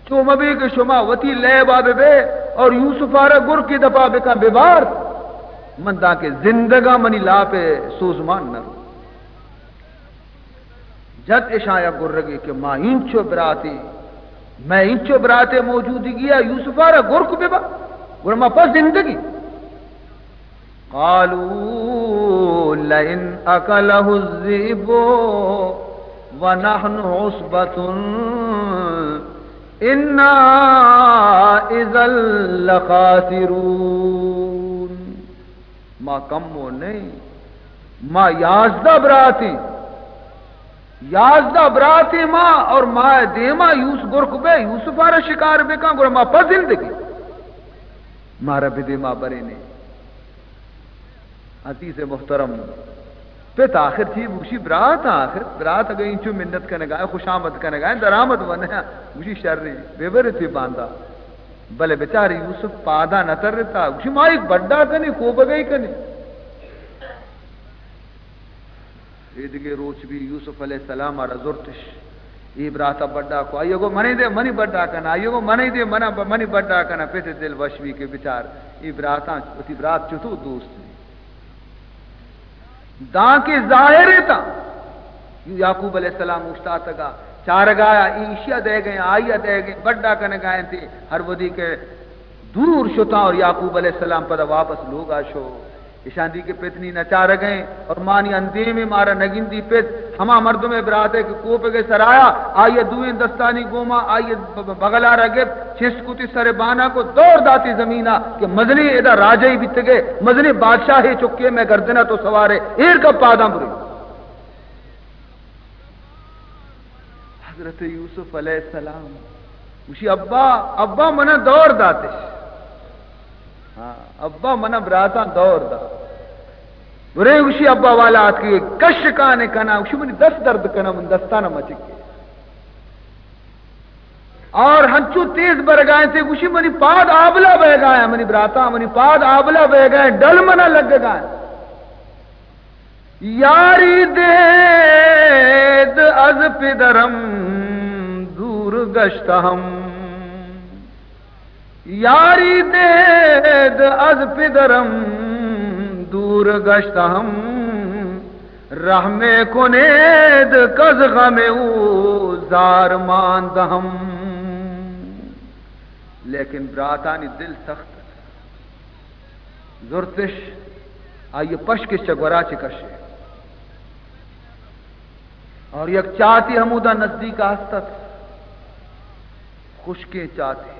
چو مبی کہ شما وتی لیبا ببے اور یوسفا را گرکے دپا بکن ببار، من دانکہ زندگاں منی لاپ سوزمان نہ رو. جت اشاں یک گرگے کہ ما اینچو براتے، مئے اینچو براتے موجودگیا یوسفا را گرک ببا، گڑا ما پس زندگی. قالوا لئن اکلہ الذئب ونحن عصبة انا اذا لخاسرون. ما کم و نہیں، ما یازدہ براتی، یازدہ براتی ما، اور ما دیما یوس گرک بے، یوسف آرا شکار بکن، گڑا ما پس زندگی. مارا بدے ما برینے. عزیز محترم، پت آخر چی بوشی؟ برات آخر، برات اگہ اینچو منت کنگا، خوش آمد کنگا، درآمد ونہ، گوشی شری، ببر تی باندا۔ بلے بچار یوسف پادا نہ ترتا، گوشی ما ایک بڈا کنی، کوبگئی کنی۔ اے دگہ روچ بی یوسف علیہ السلام ءَ را زرتش، اے براتا بڈا کو، آئی گو منی دے، منی بڈا کنا، آئی گو منی دے، منا ب-، منی بڈا کنا۔ پت دل وش بی کہ بچار اے براتاں، وتی برات چتو دوست بی۔ دانکہ ظاہر ہے تا یعقوب علیہ السلام اوشتاتگا، چارگایا، ایشیا دے گئے، آئیا دے گئے، بڈا کنگا انت۔ ہر ودی کہ دور شتاں اور یعقوب علیہ السلام پدا واپس لوگا شو۔ اشاں دی کہ پت نی نچارگیں اور مانی اندیم مارا نگندی۔ پت ہما مردم براتے کہ کوپگے سرایا، آئیا دوئیں دستانی گوما، آئیا ب-، ب-، بغلارا گپت، چست کتی سر بانا کو، دور داتی زمینا کہ مزنی ادا راجہی بیتگے، مزنی بادشاہے چکے میں گردنا تو سوارے، ایر کا پاداں بری۔ حضرت یوسف علیہ السلام گوشی، ابا، ابا منا دور داتش۔ ہاں، ابا منا براتاں دور دا۔ برے گوشی، ابا والا آتکی کش کانے کنا، گوشی منی دست درد کنا، من دستانا مچکے۔ اور ہنچو تیز برگائیں تے گوشی منی پاد آبلا بہگائیں، منی براتاں، منی پاد آبلا بہگائیں، ڈل منا لگگائیں۔ یاری دید از پدرم دور گشتم، یاری دید از پدرم دور گشتم، رحم کنید کز غم او زار ماندم۔ لیکن براتانی دل سخت زرتش، آئی پشکش چہ گورا چہ کشے۔ اور یک چاتی ہمودا نزدیک ہست ات، خشکیں چاتی۔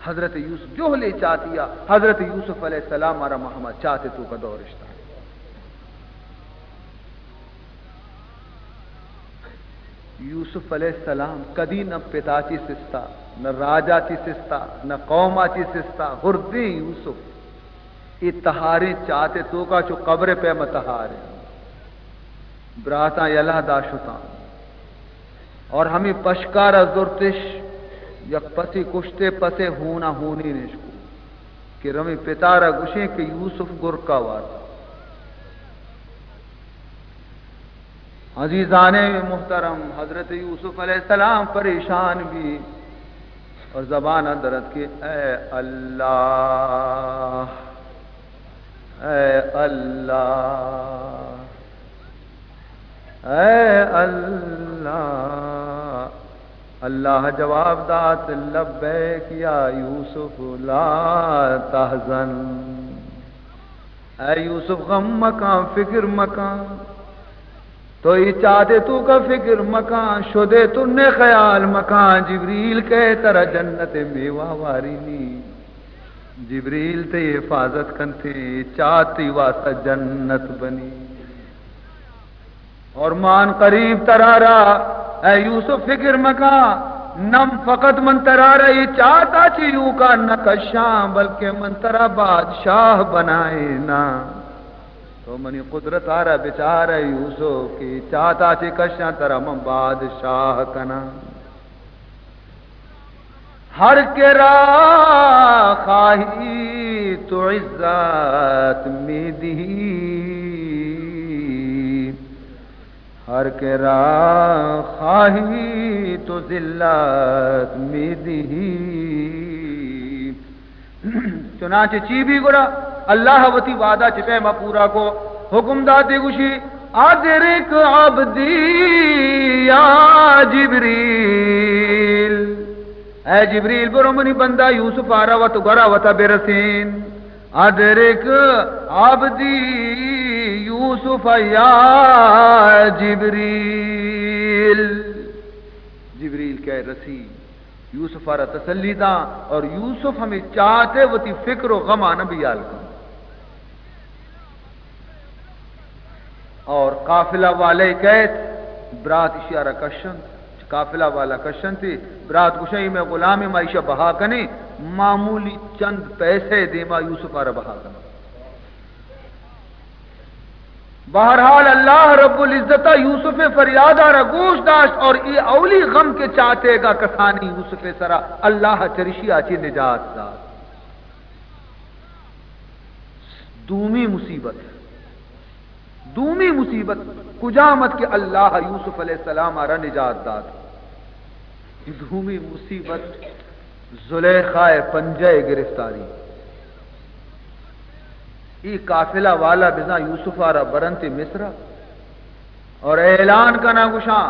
حضرت یوسف جہلے چاتی آ، حضرت یوسف علیہ السلام آرا ہما چاتے توکا دورشتا۔ یوسف علیہ السلام کدی نہ پتا چی سستا، نہ راجا چی سستا، نہ قوما چی سستا۔ ہردیں یوسف اے تہاریں چاتے توکا چو قبر پیما تہاریں۔ براتاں یلہ دا شتاں اور ہمے پشکارا زرتش، یک پسے کشتے، پسے ہونا ہونی نشکو کہ رمی پتارا گوشیں کہ یوسف گرکا وارتا۔ عزیزان محترم، حضرت یوسف علیہ السلام پریشان بی اور زبان اندر ات کہ اے اللہ، اے اللہ، اے اللہ۔ اللہ جواب دات، لبیک یا یوسف لا تحزن۔ اے یوسف، غم مکاں، فکر مکاں، تو اے چاتے توکا فکر مکاں، شدے تو نے خیال مکاں، جبریل کئے ترا جنت میوہ وارینی۔ جبریل تئی حفاظت کنتے، اے چات تئی واسطہ جنت بنی۔ اور ما ان قریب ترارا، اے یوسف، فکر مکاں، نم فقط من ترارا اے چاتا چہ یوکا نہ کشاں، بلکہ من ترا بادشاہ بنائیناں۔ تو منی قدرت آرا بچار اے یوسف کہ اے چاتا چہ کشاں ترا من بادشاہ کناں۔ ہر کرا خواہی تو عزت می‌دهی، ہر کرا خواہی تو ذلت می‌دهی۔ چنانچہ چی بی گڑا اللہ وتی وعدہ چہ پیما پورا کو، حکم داتے گوشی، ادرک عبدی یا جبریل، اے جبریل، برو منی بندہ یوسف آرا وت گورا وتا برسین۔ ادرک عبدی یوسف یا جبریل۔ جبریل کئے رسی، یوسف آرا تسلی داں اور یوسف ہمے چاتے وتی فکر و غماں بیال کن۔ اور قافلہ والے کئیت، برات اشی آرا کشنت، قافلہ والا کشنت، برات گوشاں، اے مئے غلامے، ما ایشا بہا کنیں، معمولی چند پیسے دیما یوسف آرا بہا کنیں۔ بہرحال، اللہ رب العزت ءَ یوسف ءِ فریاد ءَ را گوش داشت اور اے اولی غم کہ چاتے گا کسانی یوسف ءِ سرا، اللہ چرشی ءَ چہ نجات دات۔ دومی مصیبت، دومی مصیبت کجام ات کہ اللہ یوسف علیہ السلام ءَ را نجات دات؟ دومی مصیبت زلیخا ءِ پنجہ ءِ گرفتاری۔ اے قافلہ والا بزاں یوسف ءَ را برنت مصر ءَ اور اعلان کناں گوشاں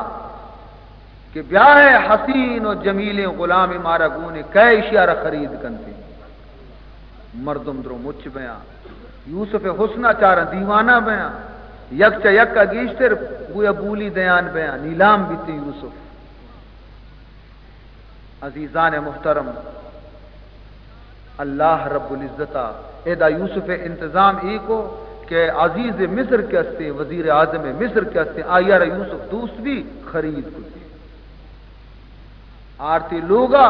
کہ بیا اے حسین و جمیلیں غلامے مارا گون ایں، کئے ایشی ءَ را خرید کنت؟ مردم درو مچ بیاں، یوسف ءِ حسن ءَ چاراں دیوانہ بیاں، یک چہ یک ءَ گیشتر گویا بولی دیان بیاں، نیلام بیتیں یوسف۔ عزیزان محترم، اللہ رب العزت ءَ ادا یوسف ءِ انتظام اے کو کہ عزیز مصر کہ استیں، وزیر اعظم مصر کہ استیں، آئی ءَ را یوسف دوست بی، خرید کتی۔ آرتی لوگا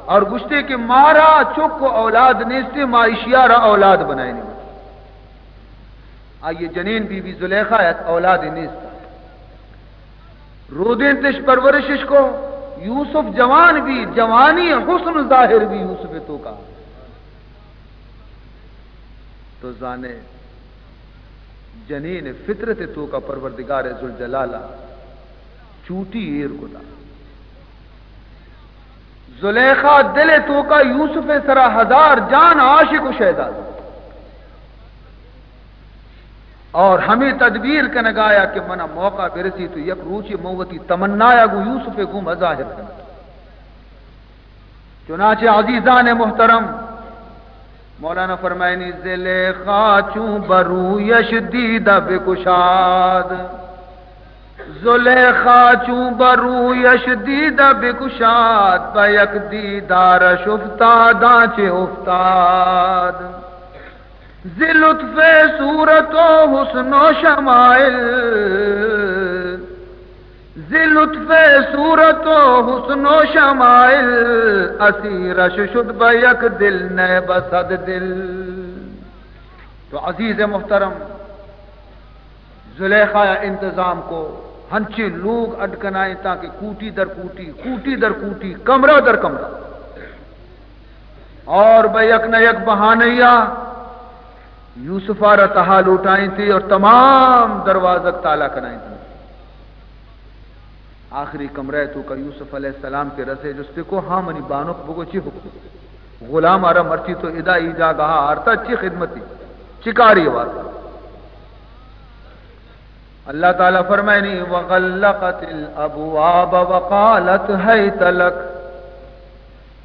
اور گوشتے کہ مارا چک و اولاد نیستے، ما اشیا را اولاد بنائینی۔ آئی جنین بی بی زلیخا ات، اولاد نیست۔ رودینتش، پرورشش کو، یوسف جوان بی، جوانی حسن ظاہر بی یوسف توکا۔ تو زانے جنین فطرت توکا پروردگار ذوالجلال ءَ چوٹی ایر کتا۔ زلیخا دل توکا یوسف سرا ہزار جان عاشق و شیدا۔ اور ہمے تدبیر کنگایا کہ منا موقع برسی تو یک روچے من وتی تمنایا گوں یوسف گوں مظاہر کناں۔ چنانچہ عزیزان محترم، مولانا فرمائنی، زلیخا چون برویش دیده بگشاد، زلیخا چون برویش دیده بگشاد، به یک دیدارش افتاداں چه افتاد. ز لطف صورت و حسن و شمائل، ز لطف صورت و حسن و شمائل، اسیرش شد به یک دل نه به صد دل. تو عزیز محترم، زلیخا ءَ انتظام کو، ہنچیں لوگ اڈ کنائیں تاکہ کوٹی در کوٹی، کوٹی در کوٹی، کمرہ در کمرہ، اور بہ یک نہ یک بہانہ ءَ یوسف ءَ را تہا لوٹائیں تے اور تمام دروازگ تالا کنائیں تے۔ آخری کمرہ ءِ توکا یوسف علیہ السلام کہ رسے، جستے کو، ہاں منی بانک، بگو چی حکم؟ غلام ءَ را مرچی تو ادا ای جاگہ ءَ آرتا، چی خدمتی، چی کاری واسطہ؟ اللہ تعالی فرمائنی، وغلقت الابواب وقالت هيت لك،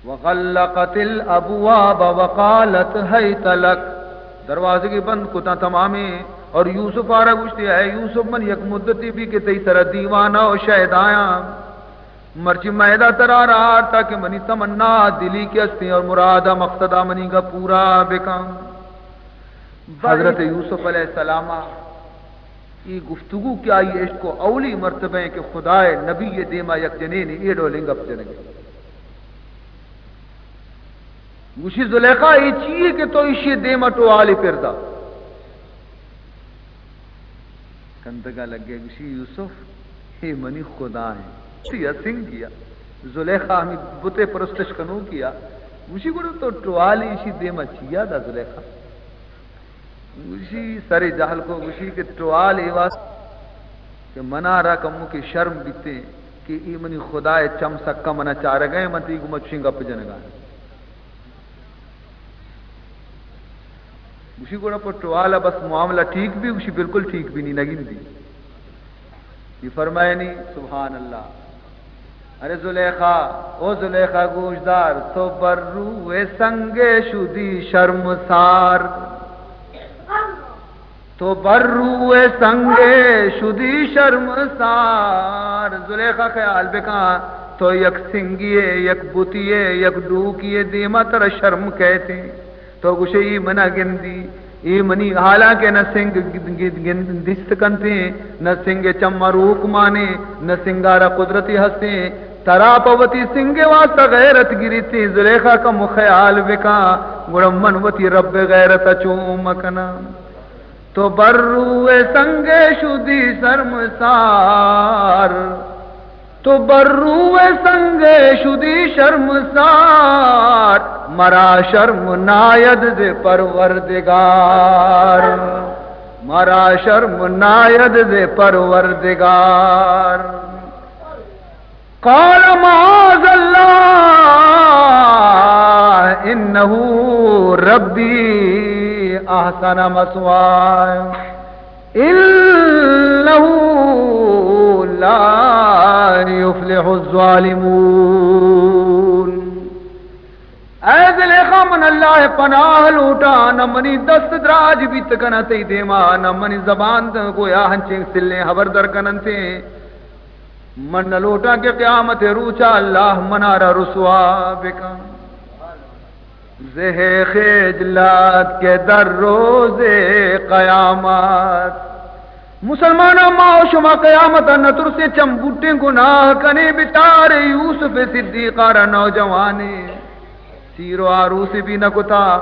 وغلقت الابواب وقالت هيت لك، دروازگے بند کتاں تمامیں، اور یوسف ءَ را گوشتی، اے یوسف، من یک مدتی بی کہ تئی سرا دیوانہ و شیدایاں، مرچی میدہ ترا را آرتا کہ منی تمنا دلی کہ استیں اور مرادا مقصدا منی گا پورا بکن۔ حضرت یوسف علیہ السلام ءَ اے گفتگو کہ آئی اشکو، اولی مرتبہ ایں کہ خدائے نبی ءِ دیما یک جنینے اے ڈولیں گپ جنگے۔ گوشی، زلیخا، اے چیے کہ تو ایشی دیما ٹوالی پردا؟ کندگا لگے، گوشی، یوسف، اے منی خدا ایں، تئی سنگیا۔ زلیخا ہمے بتے پرستش کنوکیا۔ گوشی، گڑا تو ٹوالی ایشی دیما چیا دا زلیخا؟ گوشی، سرے جہل کو، گوشی کہ ٹوال اے واسطہ کہ منا را کمو کہ شرم بیتے کہ اے منی خدائے چم سکا منا چارگا ایں، من تئی گوما چشیں گپ جنگا۔ گوشی، گڑا پہ ٹوالا بس معاملہ ٹھیک بی؟ گوشی، بالکل ٹھیک بی نی، نگندی۔ اے فرمائنی، سبحان اللہ۔ ارے زلیخا، او زلیخا گوشدار، تو بر روئے سنگے شدی شرمسار۔ تو بر روئے سنگے شدی شرمسار۔ زلیخا خیال بکن، تو یک سنگیے، یک بتیے، یک ڈوکیے دیما ترا شرم کئیتیں۔ تو گوشے، اے منا گندی، اے منی، حالانکہ نہ سنگ گ-، گ-، گند-، دیست کنتیں، نہ سنگ چما روک مانیں، نہ سنگارا قدرتے ہستیں۔ ترا پہ وتی سنگ واسطہ غیرت گریتیں۔ زلیخا کمو خیال بکن، گڑا من وتی رب غیرت چون مکناں۔ تو بر روئے سنگ شدی شرمسار، تو بر روئے سنگ شدی شرمسار، مرا شرم ناید ز پروردگار، مرا شرم ناید ز پروردگار۔ قال معاذ الله إنه ربي أحسن مثواي إنه لا يفلح الظالمون۔ اے زلیخا، من اللہ ءِ پناہ لوٹاں، نہ منی دست دراج بیت کناں تئی دیما، نہ منی زبان گویا ہنچیں سلیں ہبر در کننتیں۔ من نہ لوٹاں کہ قیامت ءِ روچا اللہ منارا رسوا بکن۔ زہ خجلت کہ در روز قیامت۔ مسلماناں، ما و شما قیامت ءَ نہ ترسیں، چم بوٹیں گناہ کنیں، بچار یوسف صدیق ءَ را، نوجوانے۔ سیر و آروس بھی نہ کتا،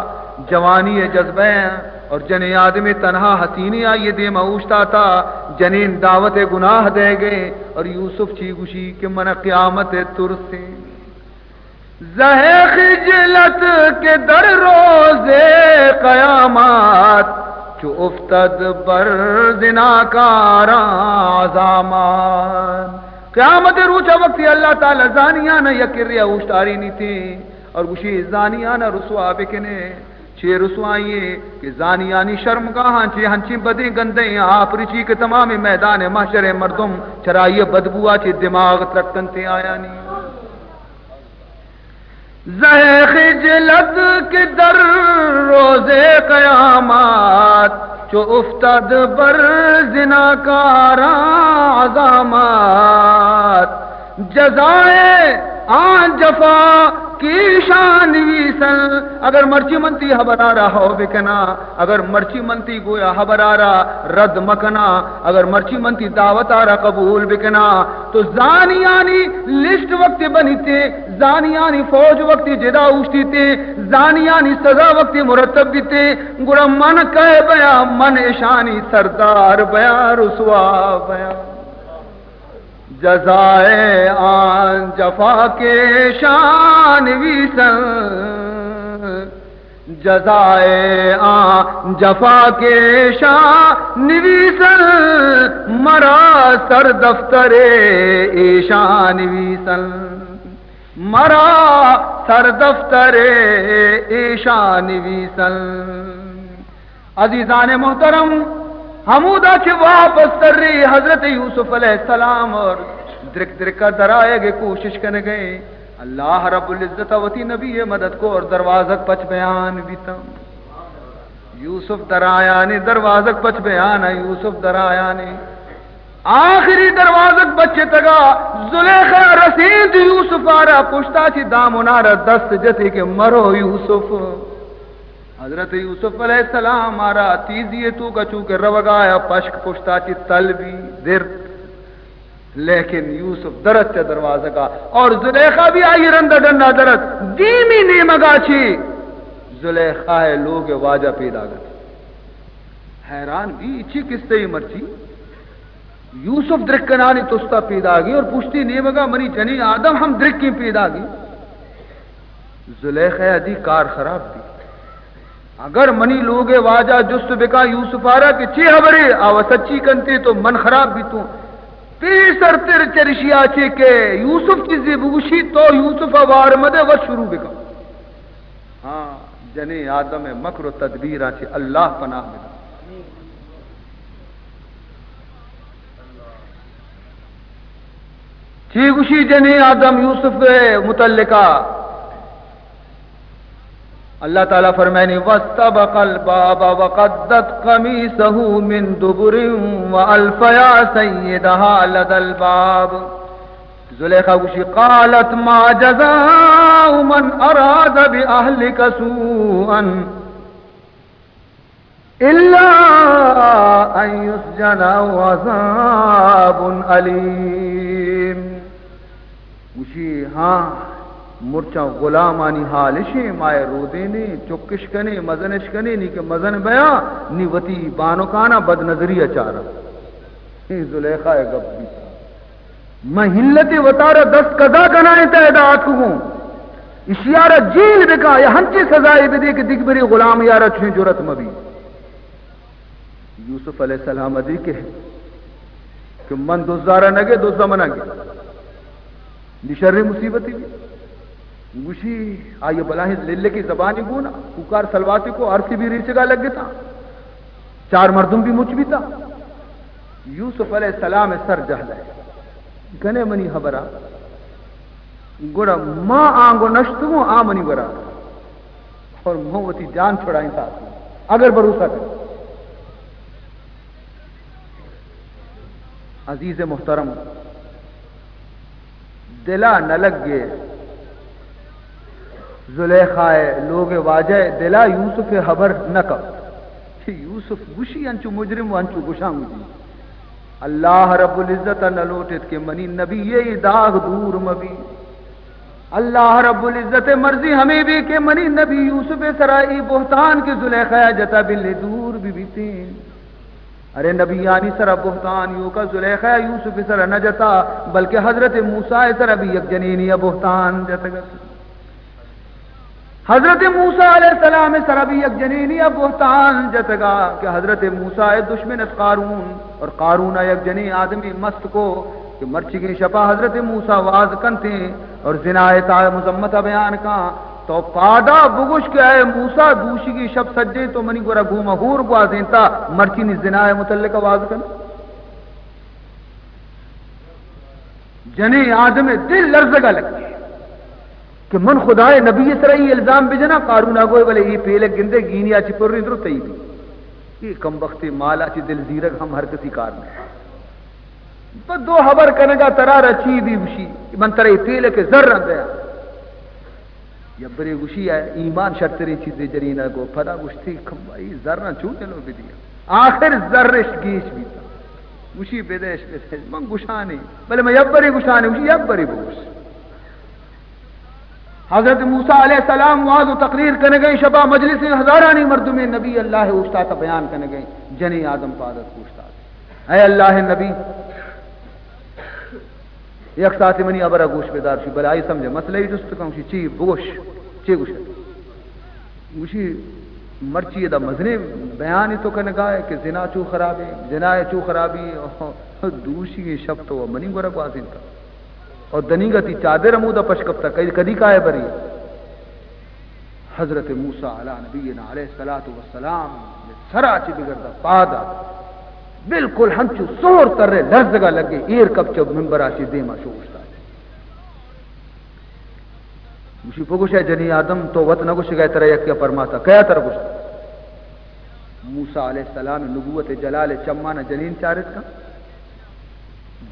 جوانی ءِ جذبہ ءَ اور جنیں آدمے تنہا حسینے آئی ءِ دیم ءَ اوشتاتا، جنین دعوت ءِ گناہ دئیگ ءَ اور یوسف چی گوشی کہ من قیامت ءَ ترسیں۔ زہ خجلت کہ در روز قیامت، چو افتد بر زناکاراں عظامت۔ قیامت ءِ روچ ءَ وقتی اللہ تعالی زانیاں یک کرے ءَ اوشتارینیتیں اور گوشی، زانیاں رسوا بکنے۔ چے رسوائی ایں کہ زانیانی شرمگاہاں چے ہنچیں بدیں گندیں آپریچی کہ تمام میدان محشر ءِ مردم چرائی ءِ بدبو ءَ چے دماغ ترکنتیں آیانی۔ زہ خجلت کہ در روز قیامت، چو افتد بر زناکاراں عظامت۔ جزائے آں جفا کیشاں نویسن۔ اگر مرچی من تئی ہبرا را ہو بکناں، اگر مرچی من تئی گویا ہبرا را رد مکناں، اگر مرچی من تئی دعوتا را قبول بکناں، تو زانیانی لسٹ وقتی بنیتے، زانیانی فوج وقتی جدا اوشتیتے، زانیانی سزا وقتی مرتب بیتے، گڑا من کئے بیاں؟ من اشانی سردار بیاں، رسوا بیاں۔ جزائے آں جفا کیشاں نویسن، جزائے آں جفا کیشاں نویسن، مرا سر دفتر ایشاں نویسن، مرا سر دفتر ایشاں نویسن۔ عزیزان محترم، ہمودا چہ واپس تری حضرت یوسف علیہ السلام اور درک درکا درآیگ ءِ کوشش کنگ ءَ ایں۔ اللہ رب العزت ءَ وتی نبی ءِ مدد کو اور دروازگ پچ بیان بیتاں۔ یوسف درآیانی، دروازگ پچ بیان ءَ یوسف درآیانی۔ آخری دروازگ بچتگا، زلیخا رسینت یوسف ءَ را، پشتا چہ دامنا را دست جتی کہ مرو یوسف۔ حضرت یوسف علیہ السلام ءَ را تیزی ءِ توکا چو کہ روگا یا پشک پشتا چہ تل بی درت، لیکن یوسف درت چہ دروازگا اور زلیخا بھی آئی رندا ڈنا درت۔ دیمی نیمگا چہ زلیخا ءِ لوگ ءِ واجہ پیداگ ات۔ حیران بی، چی قصہ ای مرچی؟ یوسف درکنانی تستا پیداگی اور پشتی نیمگا منی جنین آدم ہم درکیں پیداگی۔ زلیخا ءَ دی کار خراب بی۔ اگر منی لوگ ءِ واجہ جست بکا یوسف ءَ را کہ چی خبرے، آ و سچی کنتے تو من خراب بیتوں۔ پیسر تر چرشی آچے کہ یوسف چیزے بگوشی تو یوسف ءَ وار مدے، وت شروع بکا۔ ہاں، جنین آدم ءِ مکر و تدبیراں چہ اللہ پناہ بدنت۔ چی گوشی جنین آدم یوسف ءِ متعلقا؟ اللہ تعالی فرمائنی، واستبق الباب وقدت قمیصه من دبر والف یا سیدها لدى الباب۔ زلیخا گوشی، قالت ما جزاء من اراد باهلك سوءا الا ان یسجن او عذاب الیم۔ گوشی، ہاں، مرچاں غلامانی حال اشیں، ما اے رودینیں، چکش کنیں، مزنش کنیں، نی کہ مزن بیاں، نی وتی بانکاناں بد نظری ءَ چاراں۔ اے زلیخا ءِ گپ بیت۔ من ہلتے وتارا دست قضا کنائیں تا ادا آتکگوں۔ اشیارا جیل بکا یا ہنچیں سزائے بدے کہ دگبرے غلام یارا چویں جرات مبی۔ یوسف علیہ السلام ادی کہ، کہ من دزارا نگے، دزا منا گے۔ نی شریں مصیبتی بی۔ گوشی، آئی بلاہیں للکی زبانی گونا، کوکار سلواتی کو، ارسی بی ریچگا لگتا۔ چار مردم بی مچ بیتا۔ یوسف علیہ السلام سر جہلے۔ کنے منی خبرا۔ گڑا ما آنگو نشتگوں، آ منی ورا۔ اور من وتی جان چھڑائیں تا۔ اگر بھروسہ کن۔ عزیز محترم، دلا نہ لگے، زلیخا ءِ لوگ ءِ واجہ ءِ دلا یوسف ءِ خبر نہ کپت کہ یوسف گوشی انچو مجرم و انچو گشان گوشی۔ اللہ رب العزت ءَ نہ لوٹت کہ منی نبی ءِ داغ دور مبی۔ اللہ رب العزت ءِ مرضی ہمے بی کہ منی نبی یوسف ءِ سرا اے بہتان کہ زلیخا ءَ جتا بلے دور بہ بیتیں۔ ارے نبیانی سرا بہتان ایوکا زلیخا ءَ یوسف ءِ سرا نہ جتا، بلکہ حضرت موسیٰ ءِ سرا بھی یک جنینی ءَ بہتان جتگ ات۔ حضرت موسیٰ علیہ السلام ءِ سرا بھی یک جنینی ءَ بہتان جتگا کہ حضرت موسیٰ ءِ دشمن ات قارون، اور قارون ءَ یک جنین آدمی مست کو کہ مرچیگیں شپا حضرت موسیٰ واز کنتیں اور زنا ءِ تا مذمت ءَ بیان کاں۔ تو پادا بگوش کہ اے موسیٰ، دوشیگیں شپ سجیں تو منی گورا گوما ہور گوازینتا، مرچی نی زنا ءِ متعلق واز کن۔ جنیں آدم ءِ دل لرزگا لگے کہ من خدائے نبی ءِ سرا اے الزام بجناں۔ قارون ءَ گوئے، بلے اے پیلک گندے گینی ءَ چی پریں درو تئی بی۔ اے کمبختے مال ءَ چی دل زیرگ ہم ہر کسی کار نہ۔ پہ دو ہبر کنگا ترا را چی بی گوشی، من ترا اے پیلک ءِ زر دیاں۔ یبرے گوشی، اے ایمان شرتریں چیزے جنین ءَ گو۔ پدا گوشتی، کمبا اے زراں چون جلو بدیاں؟ آخر زرش گیش بیتا۔ گوشی، بدیش، بدیش، من گوشانی، بلے من یبرے گوشانی۔ گوشی، یبرے بگوش۔ حضرت موسیٰ علیہ السلام واز و تقریر کنگئے، شپا مجلس ہزارانی مردمے، نبی اللہ اوشتاتا بیان کنگئے، جنیں آدم پادت اوشتات۔ اے اللہ نبی، یک ساعتے منی ہبرا گوش بدار۔ شی بلے آئی سمجھے مسئلہ ہی جست کن۔ شی چی بگوش، چی گوش؟ گوشی، مرچی ادا مزنیں بیانی تو کنگائے کہ زنا چو خرابی، زنا چو خرابی، دوشی شپ تو منی گورا گوازینتا۔ اور دنیگا تی چادر ہمودا پش کپتا، کدی، کدی کائے بری؟ حضرت موسیٰ علی نبینا علیہ الصلوۃ والسلام سرا چی بگردا پادا بالکل ہنچو سور ترے لرزگا لگے، ایر کپ چو ممبرا چی دیما شو اوشتات۔ گوشی، بگوشے جنی آدم، تو وت نہ گوشگئے، ترا یکے پرماتا، کیا ترا گوشتا؟ موسیٰ علیہ السلام نبوت جلال چمانا جنین چارت کن۔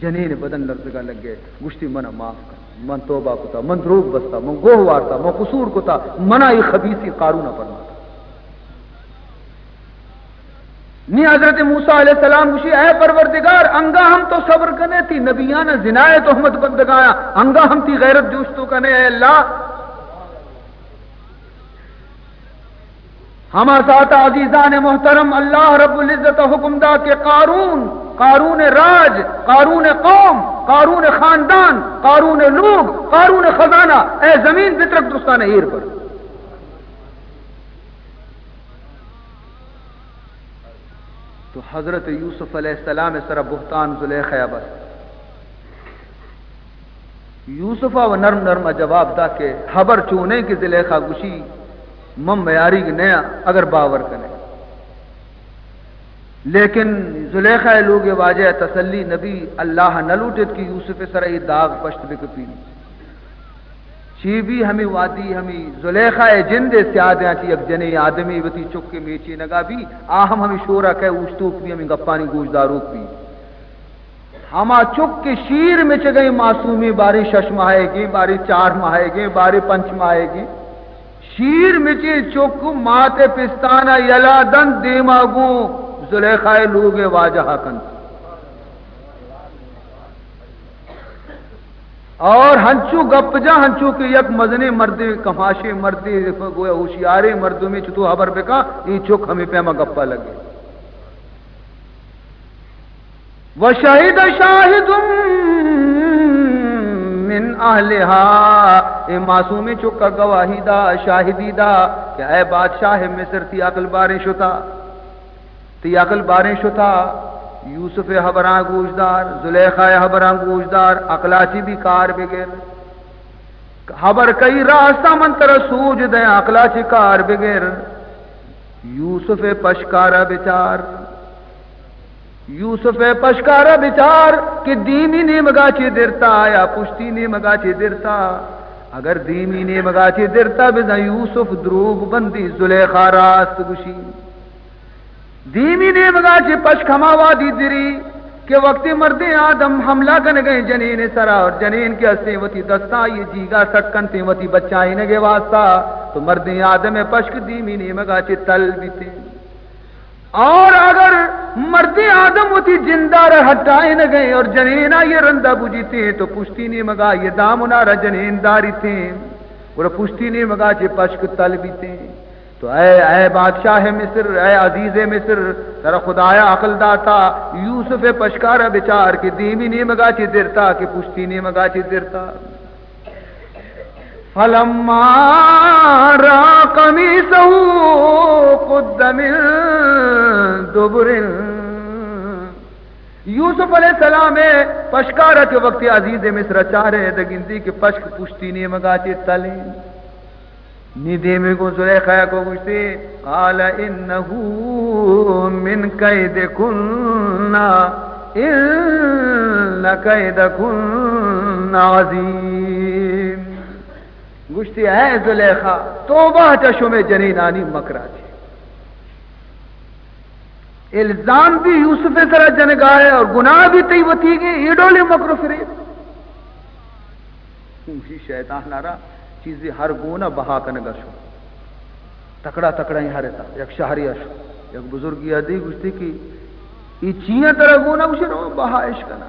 جنین بدن لرزگا لگے، گوشتی، منا معاف کن، من توبہ کتا، من دروگ بستا، من گوہ وارتا، من قصور کتا، منا اے خبیثی قارون پرماتا۔ نی حضرت موسیٰ علیہ السلام گوشی، اے پروردگار، انگا ہم تو صبر کنے، تی نبیان زنا تہمت بندگایا، انگا ہم تی غیرت جوشتو کنے، اے اللہ۔ ہما ساعت عزیزان محترم، اللہ رب العزت حکم دا کہ قارون، قارون راج، قارون قوم، قارون خاندان، قارون لوگ، قارون خزانہ، اے زمین بترک درستان ایر پر۔ تو حضرت یوسف علیہ السلام سر بہتان زلیخا بست۔ یوسف و نرم نرم جواب دا کہ خبر چونیں کہ زلیخا گوشی، من میاریگ نیا، اگر باور کنے۔ لیکن زلیخا لوگ واجہ تسلی نبی، اللہ نہ لوٹت کہ یوسف سر اے داغ پشت بکپی۔ چی بی ہمے وادی، ہمے زلیخا ء جند ء سیادیاں چہ یک جنیں آدمے وتی چک ء میچینگا بی، آ ہم ہمے شورا کئے اوشتوک بی، ہمے گپانی گوشداروک بی۔ ہما چک کہ شیر مچگئیں معصومیں، باریں شش ماہیگیں، باریں چار ماہیگیں، باریں پنچ ماہیگیں، شیر مچیں چک مات ء پستانا یلا دنت، دیما گوں زلیخا ء لوگ ء واجہا کنت۔ اور ہنچو گپ جا، ہنچو کہ یک مزنیں مردے، کماشیں مردے، گویا ہوشیاریں مردمے چتو ہبر بکا، اے چک ہمیں پیما گپا لگے۔ وشهد شاهد من اهلها، اے معصومیں چکا گواہی دا، شاہدی دا کہ اے بادشاہ مصر، تئی عقل باریں شتا، تئی عقل باریں شتا۔ یوسف ءِ ہبراں گوشدار، زلیخا ءِ ہبراں گوشدار، عقلا چی بھی کار بگر۔ ہبر کئی راستہ، من ترا سوج دیں، عقلا چی کار بگر۔ یوسف ءِ پشکارا بچار، یوسف ءِ پشکارا بچار کہ دیمی نیمگا چی درتا یا پشتی نیمگا چی درتا۔ اگر دیمی نیمگا چی درتا، بزاں یوسف دروگ بندی، زلیخا راست گوشی۔ دیمی نیمگا چہ پشک ہما وہدی دری کہ وقتی مردیں آدم حملہ کنگئیں جنین سرا، اور جنین کہ ہستیں وتی دستاں آئی جیگا سٹ کنتیں وتی بچائینگے واسطہ، تو مردیں آدم پشک دیمی نیمگا چہ تل بیتیں۔ اور اگر مردیں آدم وتی جندارا ہٹائینگئیں اور جنین آئی رندا بجیتیں، تو پشتی نیمگا آئی دامنارا جنین داریتیں، گڑا پشتی نیمگا چہ پشک تل بیتیں۔ تو اے، اے بادشاہ مصر، اے عزیز مصر، ترا خدایا عقل داتا، یوسف پشکارا بچار کہ دیمی نیمگا چی درتا کہ پشتی نیمگا چی درتا۔ فلما رأى قميصه قد من دبر۔ یوسف علیہ السلام پشکارا کہ وقتی عزیز مصر چارے دگندی کہ پشک پشتی نیمگا چی تلیں۔ نی دیمے گوں زلیخا کو گوشتی، قال انه من کیدکن، ان کیدکن عظیم۔ گوشتی، اے زلیخا، توبہ چہ شمے جنینانی مکرا چی۔ الزام بھی یوسف سرا جنگائے اور گناہ بھی تئی وتیگیں، اے ڈولیں مکر و فریب۔ گوشی، شیطان ءَ را چیزے ہر گون ءَ بہا کنگ ءَ شو۔ تکڑا تکڑا ہر اتاں، یک شہرے ءَ شو، یک بزرگے ءَ دی، گوشتی کہ اے چیاں ترا گون ءَ؟ گوشی، رو بہا اش کناں۔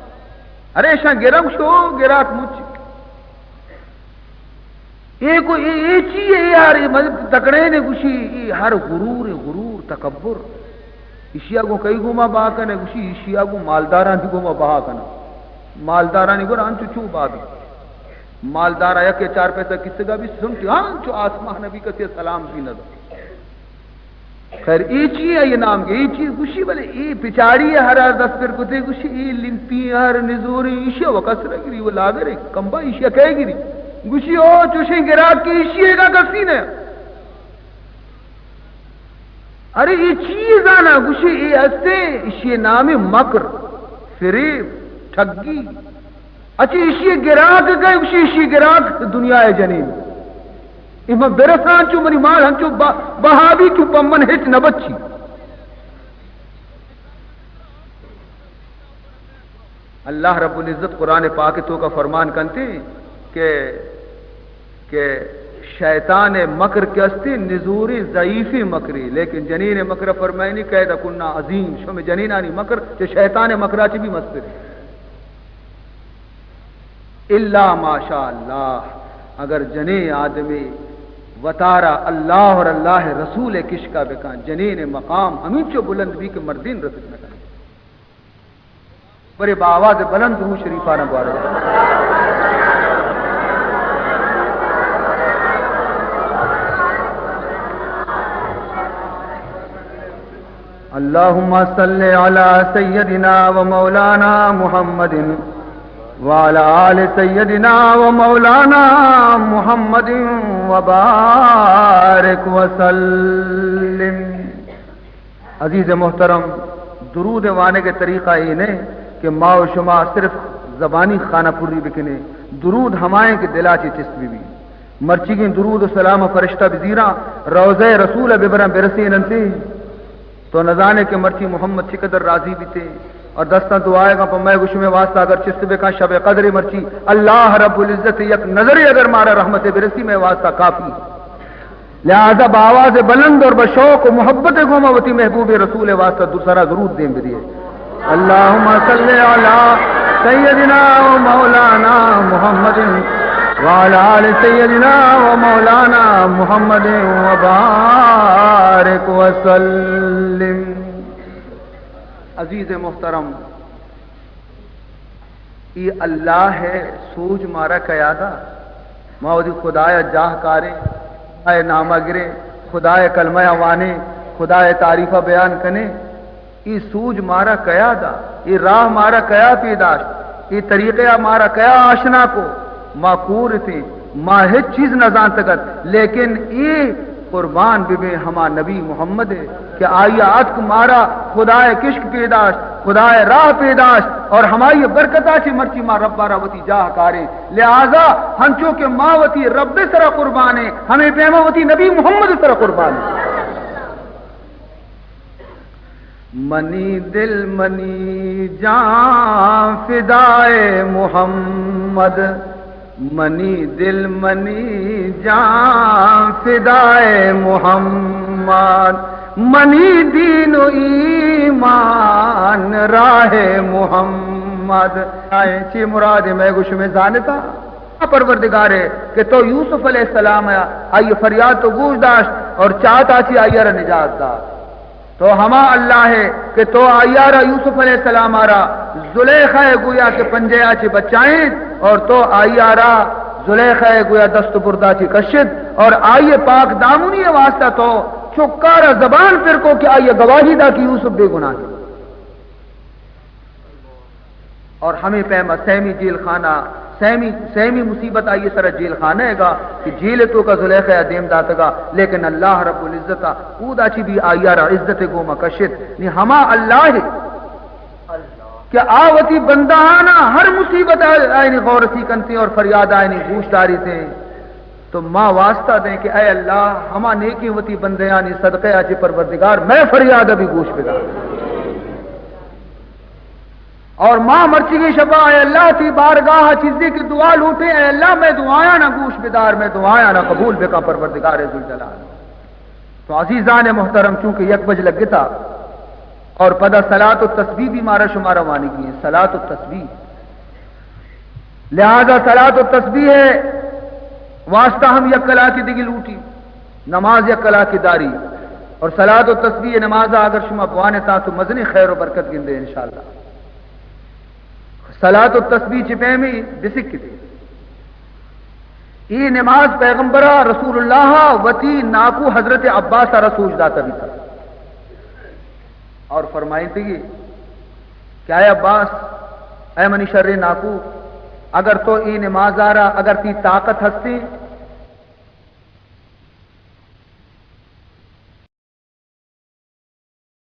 ارے اشاں گرم شو، گراک مچ۔ اے کو، اے، اے چی اے یار؟ اے مزن تکڑے نے۔ گوشی، اے ہر غرور، غرور، تکبر۔ ایشی ءَ گوں کئی گوما بہا کنے؟ گوشی، ایشی ءَ گوں مالدارانی گوما بہا کناں۔ مالدارانی گورا انچو چو بہا بی؟ مالدارا یک چار پیسہ کسگا بی سنٹی، ہاں، چو آسمان بی، کسی سلام بی نہ دا۔ خیر، اے چی اے؟ اے نام گے، اے چی؟ گوشی، بلے اے پچاڑی اے، ہر ہر دست پر کتے۔ گوشی، اے لمپی ہر نزوری، ایشی ءَ و کس نہ گری، و لاگر اے، کمبا ایشی ءَ کئے گری؟ گوشی، او چوشیں گراک کہ ایشی ءَ گا کسی نہ۔ ارے اے چی زانا؟ گوشی، اے ہستے، ایشی نام مکر، فریب، ٹھگی۔ اچی ایشی گراک گئے؟ گوشی، ایشی گراک دنیا جنین۔ اے من برساں چو منی مال ہنچو بہ-، بہا بی کہ پہ من ہچ نہ بچی۔ اللہ رب العزت قرآن پاک توکا فرمان کنتے کہ، کہ شیطان مکر کہ استی نزوری ضعیفی مکری، لیکن جنین مکر فرمائنی، کیدکن عظیم، شمے جنینانی مکر چہ شیطان مکرا چی بھی مستر۔ الا ماشاء اللہ، اگر جنین آدمی وتارا اللہ اور اللہ رسول کشکا بکن، جنین مقام ہمینچو بلند بی کہ مردین رسک نہ کن۔ برے با آواز بلند درود شریفانا بوارے۔ اللهم صل على سيدنا ومولانا محمد وعلى آل سيدنا ومولانا محمد وبارك وسلم۔ عزیز محترم، درود وانگ طریقہ اے نہ کہ ما و شما صرف زبانی خانہ پری بکنیں، درود ہمائیں کہ دلا چے چست بہ بی۔ مرچیگیں درود و سلام ء فرشتہ بزیراں، روضہ رسول ء ببراں برسیننتے۔ تو نزانے کہ مرچی محمد چقدر راضی بیتے اور دستاں دعائیگاں پہ مئے گشمے واسطہ اگر چست بکاں شب قدر مرچی اللہ رب العزت یک نظرے اگر مارا رحمت برسی مئے واسطہ کافی۔ لہذا بآواز بلند اور بشوق و محبت گوما وتی محبوب رسول واسطہ دو سرا درود دیم بدیے۔ اللهم صل على سيدنا ومولانا محمد وعلى آل سيدنا ومولانا محمد وبارك وسلم. عزیز محترم، اے اللہ ءِ سوج مارا کیا دا؟ ما وتی خدا ءَ جاہ کاریں، خدا ءِ نام ءَ گریں، خدا ءِ کلمہ ءَ وانیں، خدا ءِ تعریف ءَ بیان کنیں. اے سوج مارا کیا دا؟ اے راہ مارا کیا پیداشت؟ اے طریقہ ءَ مارا کیا آشنا کو؟ ما کور اتیں، ما ہچ چیز نہ زانتگ ات، لیکن اے قربان بہ بیں ہما نبی محمد ءَ کہ آئی ءَ اتک مارا خدا ءِ کشک پیداشت، خدا ءِ راہ پیداشت، اور ہمائی ءِ برکت ءَ چہ مرچی ما رب ءَ را وتی جاہ کاریں. لہذا ہنچو کہ ما وتی رب ءِ سرا قربان ایں، ہمے پیما وتی نبی محمد ءِ سرا قربان ایں. منی دل منی جان فدائے محمد، منی دل منی جان فدائے محمد، منی دین و ایمان راہ محمد. آئیں چی مراد؟ مئے گوش میں زانتا پروردگارے کہ تو یوسف علیہ السلام ءَ آئی فریاد تو گوش داشت اور چاہتا چی آئی را نجات دا. تو ہما اللہ ئے کہ تو آئی ءَ را، یوسف علیہ السلام ءَ را، زلیخا ءِ گویا کہ پنجہ ءَ چہ بچائینت اور تو آئی ءَ را، زلیخا ءِ گویا دست و بردا چہ کشت اور آئی ءِ پاک دامنی ءِ واسطہ تو چکا را زبان پر کو کہ آئی ءَ گواہی دا کہ یوسف بے گناہ اِنت. اور ہمے پیما سیمی جیل خانہ، سیمی، سیمی مصیبت آئی سرا جیل خانہ ئے گا کہ جیل توکا زلیخا ءَ دیم داتگا، لیکن اللہ رب العزت ءَ اودا چی بھی آئی را عزت گوما کشت. نی ہما اللہ ئے کہ آ وتی بندہانا ہر مصیبت آئینی غور سی کنتی اور فریاد آئینی گوش داری تے. تو ما واسطہ دیں کہ اے اللہ، ہما نیکیں وتی بندیانی صدقے ءَ چہ پروردگار مئے فریاد ءَ بھی گوش بدار. اور ما مرچیگیں شپا، اے اللہ، تئی بارگاہ ءَ چیزے کہ دعا لوٹیں، اے اللہ، مئے دعایاں نہ گوش بدار، مئے دعایاں نہ قبول بکن پروردگار ذوالجلال. تو عزیزان محترم، چونکہ یک بج لگتا اور پدا صلاۃ و تسبیح بھی مارا شمارا وانگی ہیں، صلاۃ و تسبیح. لہذا صلاۃ و تسبیح ءِ واسطہ ہم یک کلاکے دگہ لوٹی، نماز یک کلاکے داری، اور صلاۃ و تسبیح نماز اگر شما بوانتا تو مزنیں خیر و برکت گندے انشاءاللہ. صلاۃ و تسبیح چہ پیمیں بسکتے. اے نماز پیغمبر ءَ، رسول اللہ ءَ، وتی ناکو حضرت عباس ءَ را سوج داتا بیتا اور فرمائیتگی کہ اے عباس، اے منی شریں ناکو، اگر تو اے نماز ءَ را، اگر تئی طاقت ہستی،